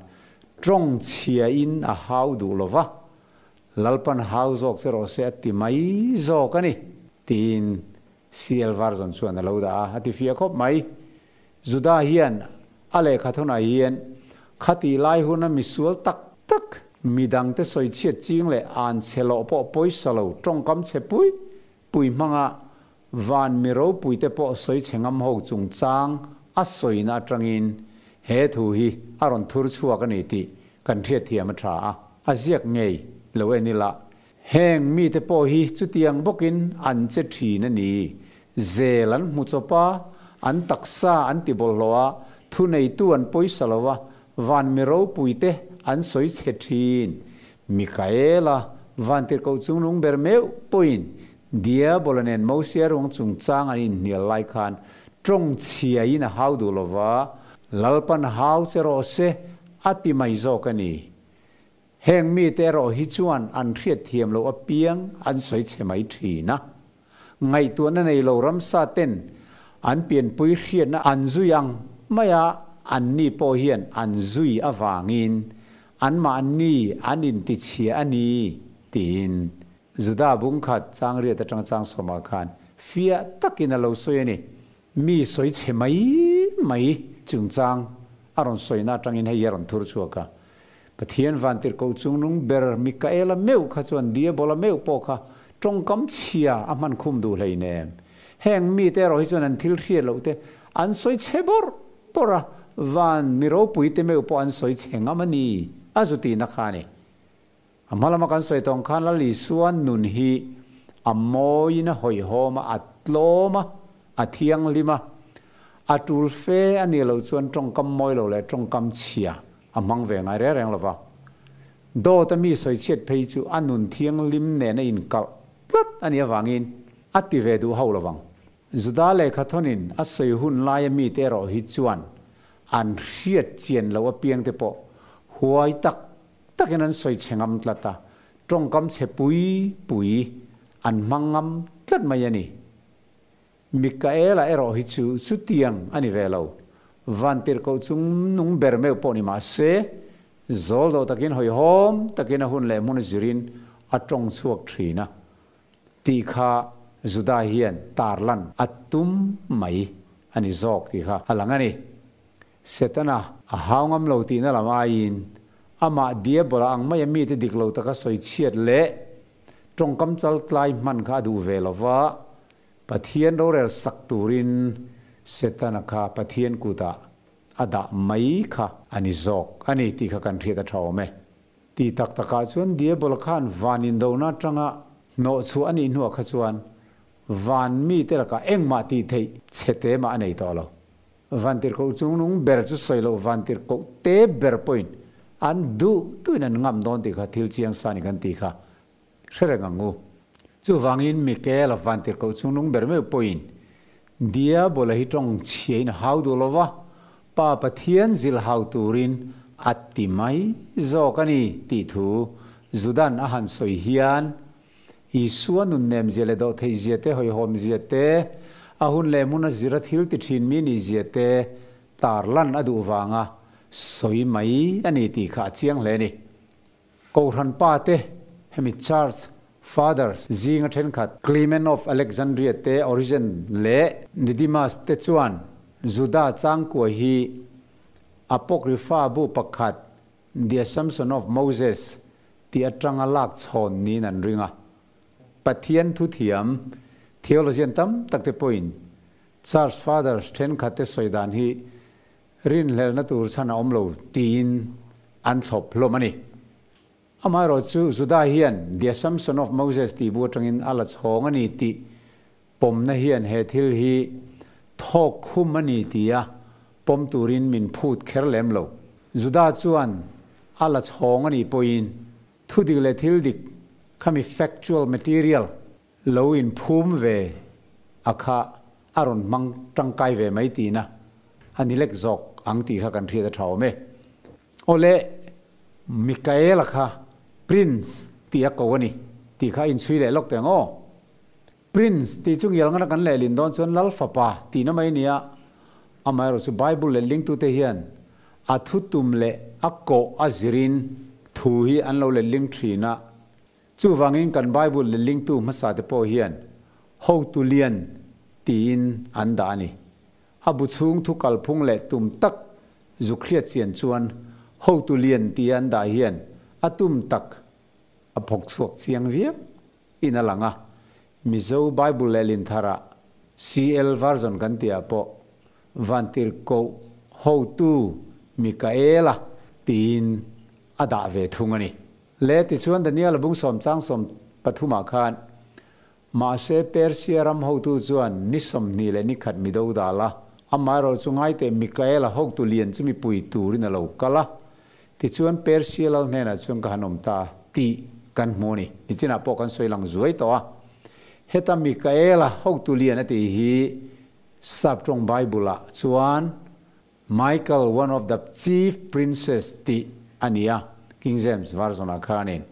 tawng chhiain a hau duh lo va, Lalpan hau zawk che rawh se a ti mai zawk a ni, tiin CL Version chuan a lo dah a, a ti fiah khawp mai. Juda hian a lehkha thawnah hian khatih lai huna misual tak tak, midangte sawichhiat ching leh an chhe loh pawh pawisa lo tawngkam chhe pui pui hmanga van mi ropuite pawh sawi chhe ngam ho chungchang a sawina atangin he thu hi a rawn thur chhuak a ni tih kan hriatthiam a tha a, a ziak ngei lo en ila heng mite pawh hi chutiang bawkin an che thin a ni. Zel an hmu chawp a, an taksa an ti bawlhhlawh a, thuneitu an pawisa lo a, van mi ropuite an sawi chhe thin. Mikaela, vantirhkoh chunglung ber meuh pawhin Diabola nen Mosia ruang chungchang an inhnial lai khan tawng chhiain a hau duh lo va, Lalpan hau che rawh se a ti mai zawk a ni. Heng mite erawh hi chuan an hriatthiam loh apiang an sawi chhe mai thin a. Ngaihtuahna nei lo ramsa ten an pianpui hriatna an zui ang mai a, anni pawh hian an zui avangin anmahni an intichhia a ni tiin Juda bungkhat changriat atanga chang sawmah khan fiah takin a lo sawi a ni. Mi sawi chhe mai mai chungchang a rawn sawina atangin hei hi a rawn thur chhuak a. Pathian vantirhkoh chungnung ber Mikaela meuh kha chuan Diabola meuh pawh kha tawngkam chhia a hman khum duh hleinem. Heng mite erawh hi chuan an thil hriat loh te an sawi chhe bawrh bawrh a, van mi ropui te meuh pawh an sawi chhe ngam a ni a zu tihna kha a ni. A hma lama kan sawi tawng khan Lal Isua nun hi a mawiin a hawihhawm a, a tlawm a, a thianghlim a, a tul fe a nih loh chuan tawngkam mawi lo leh tawngkam chhia a hmang ve ngai reng reng lo va. Dawt a mi sawi chhiat phei chu a nun thianghlim nen a inkalh tlat a nih avangin a ti ve duh hauh lo vang. Juda lehkha thawnin a sawi hun laia mite erawh hi chuan an hriat chian loh apiangte pawh huai tak takin an sawi chhe ngam tlat a, tawngkam chhe pui pui an hmang ngam tlat mai a ni. Mikaela erawh hi chu chutiang a ni ve lo. Vantirhkoh chung nung ber meuh pawh ni mah se, zawl dawh takin hawihhawm takin a hun leh hmun a zirin a tawng chhuak thin a tih kha Juda hian tarlan a tum mai a ni zawk tih kha a lang a ni. Setana a hau ngam lo tihna lam aiin amah Diabola ang maia mite dik lo taka sawi chhiat leh tawngkam chal tlai hman kha a duh ve lo va, Pathian rorel sak turin Setana kha Pathian kutah a dah mai kha a ni zawk a ni tih kha kan hriat a tha awm e. Ti tak takah chuan Diabola khan van indona atanga hnawhchhuah a nih hnuah kha chuan van mite lakah engmah tih theih chhe te mah a nei tawh lo. Vantirhkoh chungnung ber chu sawi loh vantirhkoh te ber pawhin an duh duhin an ngam dawn tih kha thil chiang sa ni kan tih kha hre reng ang u. Chuvangin Mikaela vantirhkoh chungnung ber meuh pawhin Diabola hi tawng chhiain a hau duh lo va, Pa Pathian zilh hau turin a ti mai zawk a ni tih thu Judan a han sawi hian Isua nunnem zia leh dawhtheih zia te, hawihhawm zia te, a hun leh hmun a zira thil ti thin mi nih zia te tarlan a duh vanga sawi mai a ni tih kha a chiang hle a ni. Kohhran pa te, hemi Church Fathers zinga thenkhat Clement of Alexandria te, Origen leh Didymus te chuan Juda changkua hi Apocrypha bu pakhat The Assumption of Moses tih atanga lak chhawn niin an ring a. Pathian thuthiam, theologian tam tak te pawhin Church Fathers thenkhat te sawi dan hi rinhlelna tur chhan a awm lo tiin an thlawp hlawm a ni. Amaherawhchu Juda hian The Assumption of Moses tih bu atangin a la chhawng a ni tih Pawmna hian he thil hi thawk khum a ni tia pawm turin min phut kher lem lo. Juda chuan a la chhawng a nih pawhin thu dik leh thil dik khami factual material lo inphum ve a kha a rawn hmang tangkai ve mai tihna a ni lek zawk ang tih kha kan hriat a tha awm e. Awle, Mikaela kha Prince tih a ko a ni tih kha a inchhui leh lawk teh ang aw. Prince tih chu ngial ngana kan lehlin dawn chuan Lal Fapa tihna mai a ni a, amaherawhchu Bible lehlingtute hian a thutum leh a kawh a zirin thu hi an lo lehling thin a. Chuvangin kan Bible lehlingtu hmasate pawh hian Hotu Lian tiin an dah a ni. A bu chhung thu kalphung leh tum tak zuk hriat chian chuan Hotu Lian tia an dah hian a tum tak a phawk chhuak chiang viau in a lang a. Mizo Bible lehlin tharah CL version kan tihah pawh Vantirhkoh hotu Mikaela tiin a dah ve thung a ni. Le tichuan Daniela bung sawm chang sawm pathumah khan mahse Persia ram hotu chuan ni 20 leh ni khat mi do dal a, amaherawh chu ngaiteh Mikaela hotu lian chu mipui turin a lo kal a, tichuan Persia lal hnenah chuan ka han awm ta tih kan hmu a ni. Nichinah pawh kan sawi lang zuai tawh a, heta Mikaela hotu lian a tih hi Saptawng Bible-ah chuan Michael, one of the chief princes tih a ni a, King James Version-ah khanin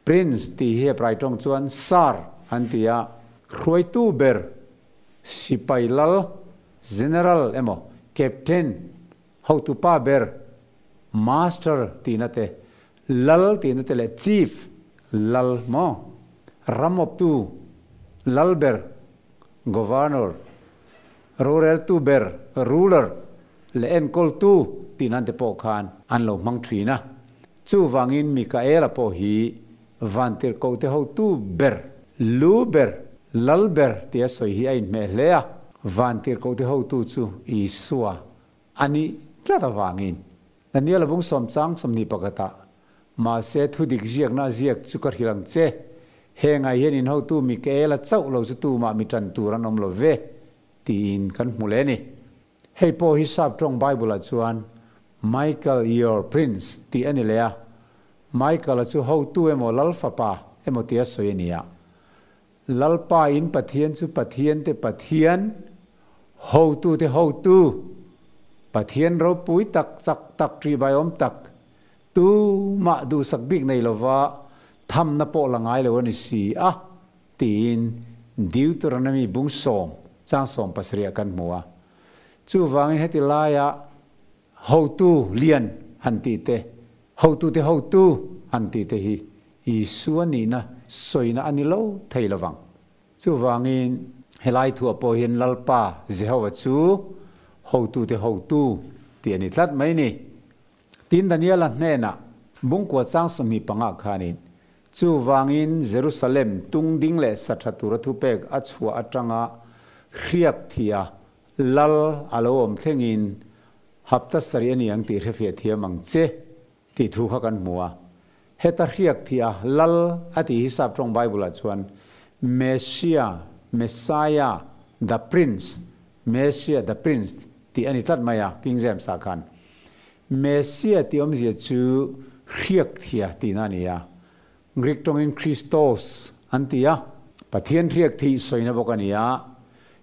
Prince tih hi Hebrai tawng chuan Sar an ti a, hruaitu ber, sipai lal, general emaw, captain, hotupa ber, master tihna te, lal tihna te leh chief, lal maw, ram awptu, lal ber, Governor, roreltu ber, ruler, leh enkawltu tih nan te pawh khan an lo hmang thin a. Chuvangin Mikaela pawh hi vantirhkohte hotu ber, lu ber, lal ber tia sawi hi a inhmeh hle a. Vantirhkohte hotu chu Isua a nih tlat avangin Daniela bung sawm chang 21ah, Mahse, thu dik ziakna a ziak chu ka hrilh ang che. Hengah hian in hotu Mikaela chauh lo chu tumah mi tan tur an awm lo ve, tiin kan hmu leh a ni. Hei pawh hi Sap tawng Bible-ah chuan Michael your prince tih a ni leh a, Michael-a chu hotu emaw lal fapa emaw tia sawi a ni a. Lalpa in Pathian chu Pathiante Pathian, hotute hotu, Pathian ropui tak, chak tak, ṭihbaiawm tak, tumah duhsak bik nei lova thamna pawh la ngai lo a ni si a, tiin Deuteronomy bung sawm, chang 17 ah kan hmu a. Chuvangin heti laia Hotu lian han tih te, hotute hotu han tih te hi Isua nihna sawina a ni lo thei lo vang. Chuvangin, helai thuah pawh hian Lalpa Jehova chu hotute hotu tih a ni tlat mai ni. Tin, Daniela hnenah bungkua chang 25 khanin, Chuvangin Jerusalem tung ding leh sa tha tura thupek a chhuah atanga hriak thih a Lal a lo awm thlengin hapta sarih a ni ang tih hrefiah thiam ang che tih thu kha kan hmu a. Heta hriak thih a Lal a tih hi Sap tawng Bible-ah chuan Messiah, Messiah, the Prince, Messiah, the Prince tih a ni tlat mai a, King James-ah khan. Messiah tih awmzia chu hriak thia tihna a ni a. Greek tawngin Christos an ti a, Pathian hriak thih sawina bawk a ni a,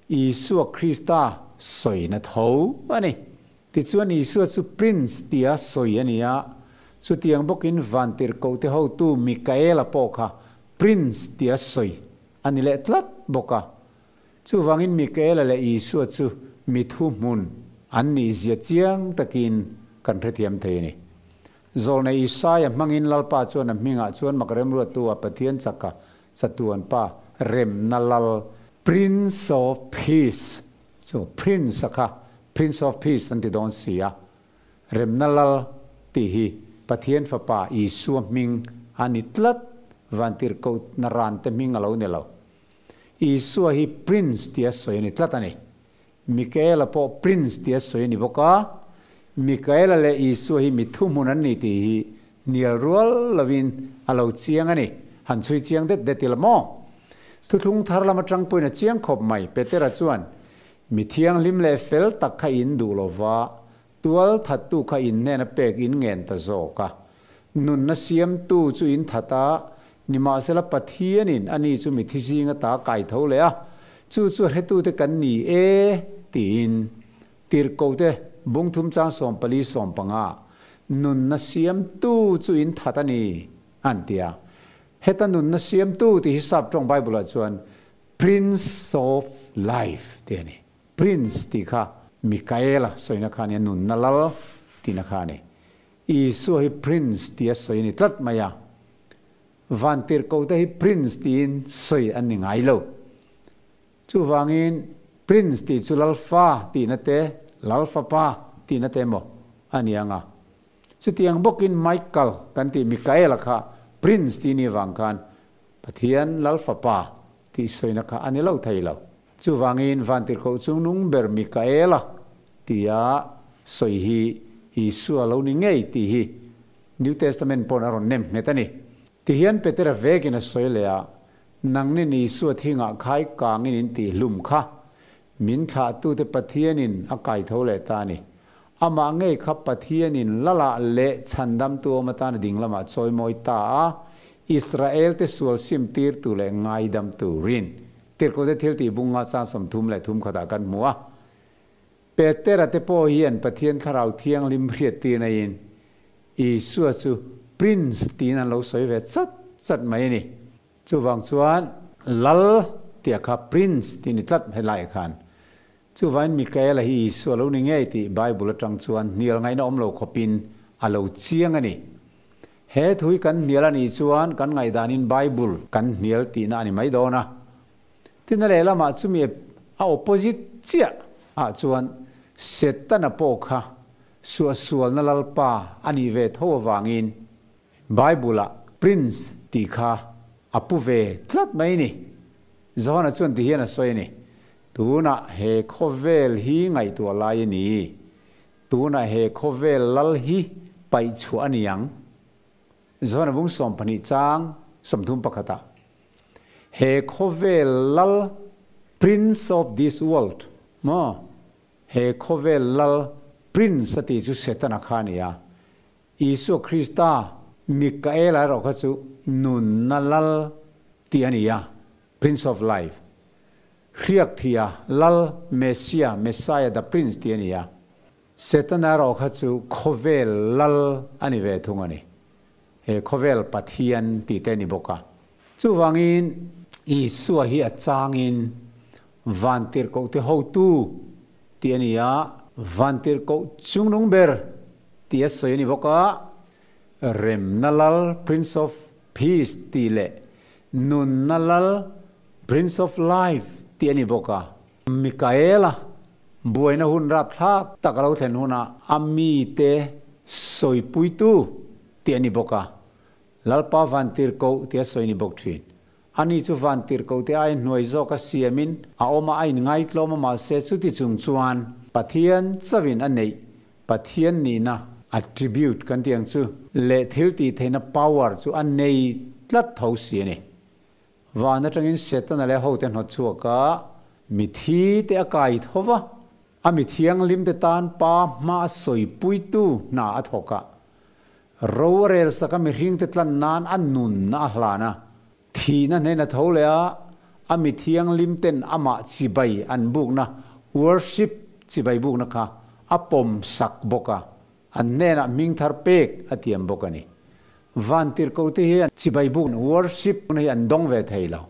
Isua Krista sawina tho a ni. Tichuan Isua chu Prince tia sawi a ni a, chutiang bawkin Vantirhkohte hotu Mikaela pawh kha Prince tia sawi a ni leh tlat bawk a. Chuvangin Mikaela leh Isua chu mi thuhmun an nihzia chiang takin kan hrethiam thei a ni. Zawlnei Isaia hmangin Lalpa chuan a hmingah chuan mak remruattu a Pathian chaka chatuan pa remna lal, Prince of Peace, chu Prince a kha Prince of Peace an ti dawn si a, remna lal tih hi Pathian fapa Isua hming a ni tlat, vantirhkoh naran te hming a lo ni lo. Isua hi Prince tia sawi a ni tlat a ni. Mikaela pawh Prince tia sawi a ni bawk a, Mikaela leh Isua hi mi thuhmun an ni tih hi hnial rual lovin a lo chiang a ni. Han chhui chiang det det ila maw? Thuthlung thar lam atang pawhin a chiang khawp mai, Petera chuan, Mi thianghlim leh fel tak kha in duh lova, tual thattu kha in hnena pek in ngen ta zawk a. Nunna siamtu chu in that a, nimahsela Pathianin ani chu mi thizing ata kai tho leh a, chu chu hretute kan ni e, tiin Tirhkohte bungthum chang 14 15 nunna siamtu chu in that a ni, an ti a. Heta nunna siamtu tih hi Sap tawng Bible-ah chuan. Prince of Life tih a ni. Prince tih kha Mikaela sawina kha a ni a, nunna lal tihna kha a ni. Isua hi Prince tia sawi a ni tlat mai a. Vantirhkohte hi Prince tiin sawi an ni ngai lo. Chuvangin Prince tih chu Lalfa tihna te, Lalfapa tihna te emaw a ni ang a. Chutiang bawkin Michael kan tih Mikaela kha Prince tih ni vang khan Pathian Lalfapa tih sawina kha a ni lo thei lo. Chuvangin Vantirhkoh chungnung ber Mikaela tia sawi hi Isua lo ni ngei tih hi New Testament pawn a rawn nem nghet a ni. Tihian Petera vekin a sawi leh a, Nangnin Isua thingah khai kangin in tih hlum kha min thlahtute Pathianin a kaitho leh ta a ni. Amah ngei kha Pathianin Lalah leh Chhandamtu awm atana ding lamah chawimawi ta a, Israelte sual simtirtu leh ngaidamtu rin Tirhkohte thiltih bunga chang 33 khatah kan hmu a. Petera te pawh hian Pathian Thlarau Thianghlim hriattirna in Isua chu Prince tiin an lo sawi ve chat chat mai a ni. Chuvang chuan Lal tih a kha Prince tih ni tlat helaiah khan. Chuvain Mikaela hi Isua lo ni ngei tih Bible atang chuan hnial ngaihna awm lo khawpin a lo chiang a ni. He thu hi kan hnial a nih chuan kan ngaihdanin Bible kan hnial tihna a ni mai dawn a. Tina lehlamah chumi a opposite chiah ah chuan Setana pawh kha suahsualna Lalpa a nih ve tho avangin Bible-ah Prince tih kha a pu ve tlat mai ni. Johana chuan ti hian a sawi a ni, Tunah he khawvel hi ngaihtuah lai a ni. Tunah he khawvel lal hi paih chhuah a ni ang. Johana bung 12 chang 30 pakhatah, He khawvel lal, Prince of this world, maw? He khawvel lal, Prince a tih chu Setana kha a ni a. Isua Krista, Mikaela erawh kha chu nunna lal tih a ni a, Prince of Life. Hriak thia lal, Messia, Messiah, the Prince tih a ni a. Setana erawh kha chu khawvel lal a ni ve thung a ni. He khawvel Pathian tih te a ni bawk a. Chuvangin Isua hi a changin Vantirhkohte hotu tih a ni a, Vantirhkoh chungnung ber tih a sawi a ni bawk a, Remna Lal, Prince of Peace, tih leh Nunna Lal, Prince of Life, tih a ni bawk a. Mikaela buaina hun rapthlak tak a lo thlen hunah a mite sawipuitu tih a ni bawk a, Lalpa Vantirhkoh tih a sawi a ni bawk thin. Ani chu vantirhkohte aiin hnuai zawk a siamin a awm a, a inngaitlawm a, mahse chuti chung chuan Pathian chauhin a neih Pathian nihna, attribute, kan tih ang chu leh thil tih theihna, power, chu a nei tlat tho si a ni. Van atangin Setana leh hote hnawt chhuak a, mithi te a kai tho va, a mi thianghlim te tan pa hma a sawipuitu hna a thawk a, Ro a rel sak a mihringte tlan nan a nun a hlan a, thihna hnen a tho leh a, a mi thianghlim ten amah chibai an bukna, worship, chibai bukna kha a pawm sak bawk a, an hnenah hming thar pek a tiam bawk a ni. Vantirhkohte hian chibai bukna, worship, hi an dawng ve thei lo.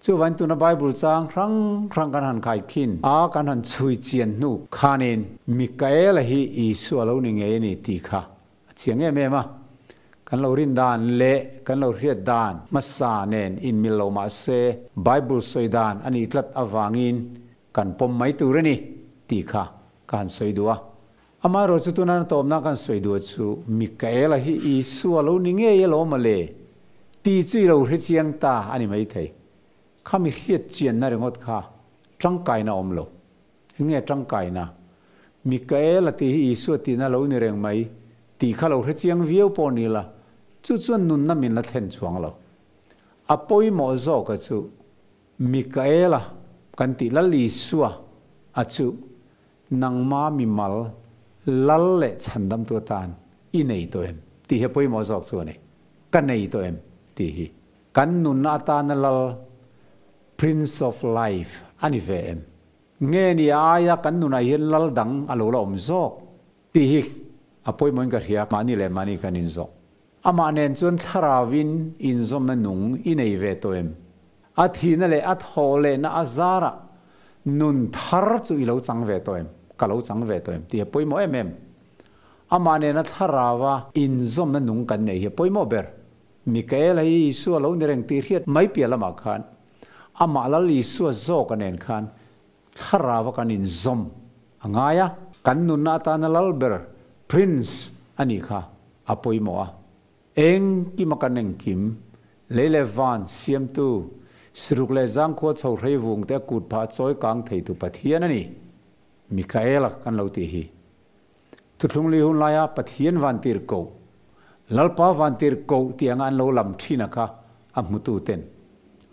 Chuvain tuna Bible chang hrang hrang kan han khai khin a, kan han chhui chian hnu khanin Mikaela hi Isua lo ni ngei a ni tih kha A chiang em em a, kan lo rin dan leh kan lo hriat dan hmasa nen inmil lo mah se Bible sawi dan a nih tlat avangin kan pawm mai tur a ni tih kha ka han sawi duh a. Amaherawh chu tuna na tawpna kan sawi duh chu Mikaela hi Isua lo ni ngei alawm mawle tih chu i lo hre chiang ta a ni maithei. Khami hriat chianna ringawt kha tangkaina awm lo. Enge tangkaina? Mikaela tih hi Isua tihna lo ni reng mai tih kha lo hre chiang viau pawh ni la, chu chuan nunna min la thlen chuang lo. A pawimawh zawka chu Mikaela kan tih Lal Isua a chu nangma mimal lal leh chhandamtu atan i nei tawh em tih hi a pawimawh zawk chu a ni. Ka nei tawh em tih hi kan nunna atana lal Prince of Life a ni ve em? Nge ni a aia kan nunah hian lal dang a lo la awm zawk tih hi a pawimawhin ka hria, mahni leh mahni kan inzawh. Amah nen chuan thlarauin inzawmna nung i nei ve tawh em? A thihna leh a thawh lehna a zarah nun thar chu i lo chang ve tawh em? Ka lo chang ve tawh em? Tih a pawimawh em em. Amah nena thlarauva inzawmna nung kan neih hi a pawimawh ber. Mikaela hi Isua lo ni reng tih hriat mai piah lamah khan amah Lal Isua zawka nen khan thlarauva kan inzawm a ngai a. Kan nunna atana lal ber, Prince, a nih kha a pawimawh a. Engkim a kan engkim, lei leh van siamtu, siruk leh zangkhua chho hrei vung te a kut phah a chawi kang theitu Pathian a ni. Mikaela kan lo tih hi. Thuthlung lui hun laia Pathian vantir koh, Lalpa vantir koh tih anga an lo lam thin a kha a hmutu ten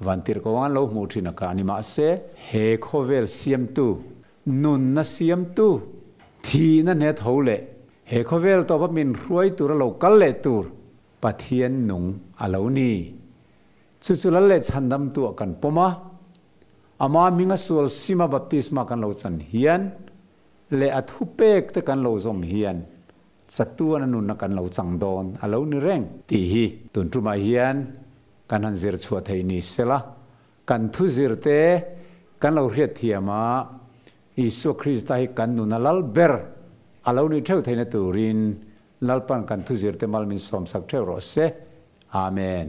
vantir koh anga an lo hmuh thin a kha a ni. Mahse, he khawvel siamtu, nunna siamtu, thihna hne tho leh he khawvel tawpa min hruai tura lo kal leh tur Pathian nung a lo ni. Chu chu lal leh chhandamtuah kan pawm a, ama hminga sual sima baptisma kan lo chan hian leh a thupek te kan lo zawm hian chatuan a nunna kan lo chang dawn a lo ni reng tih hi tun tumah hian kan han zir chhuah theih ni sela, kan thu zir te kan lo hriat thiam a, Isua Krista hi kan nuna lal ber a lo nih theuh theihna turin Lalpan kan thuzirte mal min sawmsak theuh rawh se. Amen.